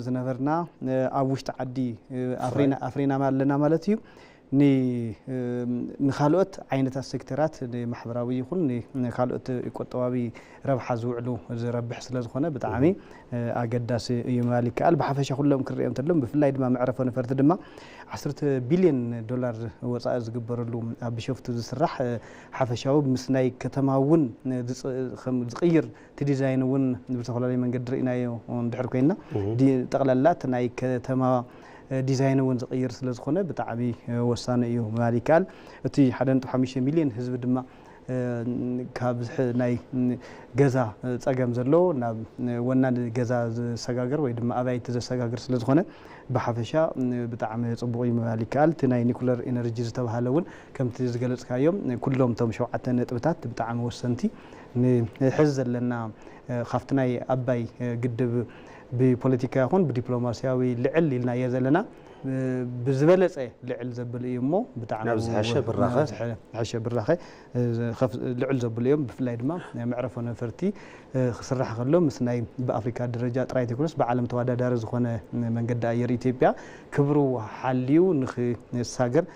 ዝነበርና ኣብ ውሽጢ ዓዲ ኣፍሪና ኣለና ማለት እዩ። ንኻልኦት ዓይነታት ሴክተራት ንማሕበራዊ ይኹን ንካልኦት ቁጠባዊ ረብሓ ዝውዕሉ ዝረብሕ ስለ ዝኾነ ብጣዕሚ ኣገዳሲ እዩ ምባል ይከኣል። ብሓፈሻ ኩሎም ክርኦም እንተሎም ብፍላይ ድማ መዕረፎ ነፈርቲ ድማ ዓሰርተ ቢልዮን ዶላር ወፃኢ ዝግበረሉ ኣብ ቢሾፍቱ ዝስራሕ ሓፈሻዊ ምስ ናይ ከተማ እውን ዝቕይር እቲ ዲዛይን እውን ብዝተፈላለዩ መንገዲ ርኢናዮ እንድሕር ኮይና ጠቕላላ እቲ ናይ ከተማ ዲዛይን እውን ዝቕይር ስለ ዝኾነ ብጣዕሚ ወሳኒ እዩ ምባል ይከኣል። እቲ ሓደ ነጥቢ ሓሙሽተ ሚልዮን ህዝቢ ድማ ካብ ናይ ገዛ ፀገም ዘሎ ናብ ወናኒ ገዛ ዘሰጋግር ወይ ድማ ኣባይቲ ዘሰጋግር ስለ ዝኾነ ብሓፈሻ ብጣዕሚ ፅቡቕ እዩ ምባል ይከኣል። እቲ ናይ ኒኩለር ኤነርጂ ዝተባሃለ እውን ከምቲ ዝገለፅካዮም ኩሎም እቶም ሸውዓተ ነጥብታት ብጣዕሚ ወሰንቲ ንሕዚ ዘለና ካብቲ ናይ ኣባይ ግድብ ብፖለቲካ ይኹን ብዲፕሎማሲያዊ ልዕል ኢልናዮ ዘለና ብዝበለፀ ልዕል ዘብል እዩ እሞ ብጣዕሚ ናብ ዝሐሸ ብራኸ ዝሐሸ ብራኸ ልዕል ዘብሉ እዮም። ብፍላይ ድማ መዕረፎ ነፈርቲ ክስራሕ ከሎ ምስ ናይ ብኣፍሪካ ደረጃ ጥራይ ዘይኮነስ ብዓለም ተወዳዳሪ ዝኾነ መንገዲ ኣየር ኢትዮጵያ ክብሩ ሓልዩ ንክሳገር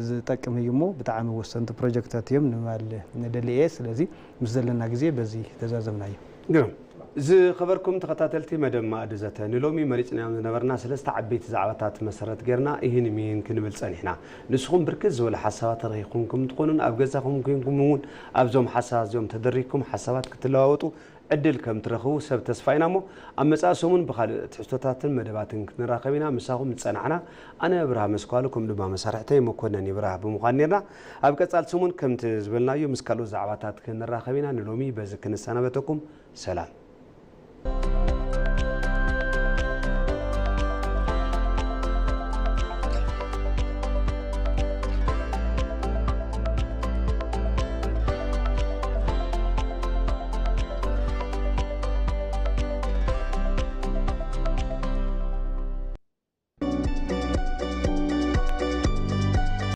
ዝጠቅም እዩ እሞ ብጣዕሚ ወሰንቲ ፕሮጀክታት እዮም ንምባል ንደሊ እየ። ስለዚ ምስ ዘለና ግዜ በዚ ተዛዘምናዮ። ግርም። ዝኸበርኩም ተኸታተልቲ መደብ ማእዲ ዘተ ንሎሚ መሪፅናዮም ዝነበርና ሰለስተ ዓበይቲ ዛዕባታት መሰረት ጌርና ይህን ሚህን ክንብል ፀኒሕና። ንስኹም ብርክት ዝበሉ ሓሳባት ረኺብኩም ከም ትኾኑን ኣብ ገዛኹም ኮይንኩም እውን ኣብዞም ሓሳባት እዚኦም ተደሪግኩም ሓሳባት ክትለዋወጡ ዕድል ከም ትረኽቡ ሰብ ተስፋ ኢና እሞ ኣብ መፃኢ ሰሙን ብካልእ ትሕዝቶታትን መደባትን ክንራኸብ ኢና። ምሳኹም ዝፀናሕና ኣነ ብርሃ መስኳሉ ከም ድማ መሳርሕተይ መኮነን ይብራህ ብምዃን ኔርና። ኣብ ቀፃል ሰሙን ከምቲ ዝበልናዮ ምስ ካልኦት ዛዕባታት ክንራኸብ ኢና። ንሎሚ በዚ ክንሰናበተኩም ሰላም።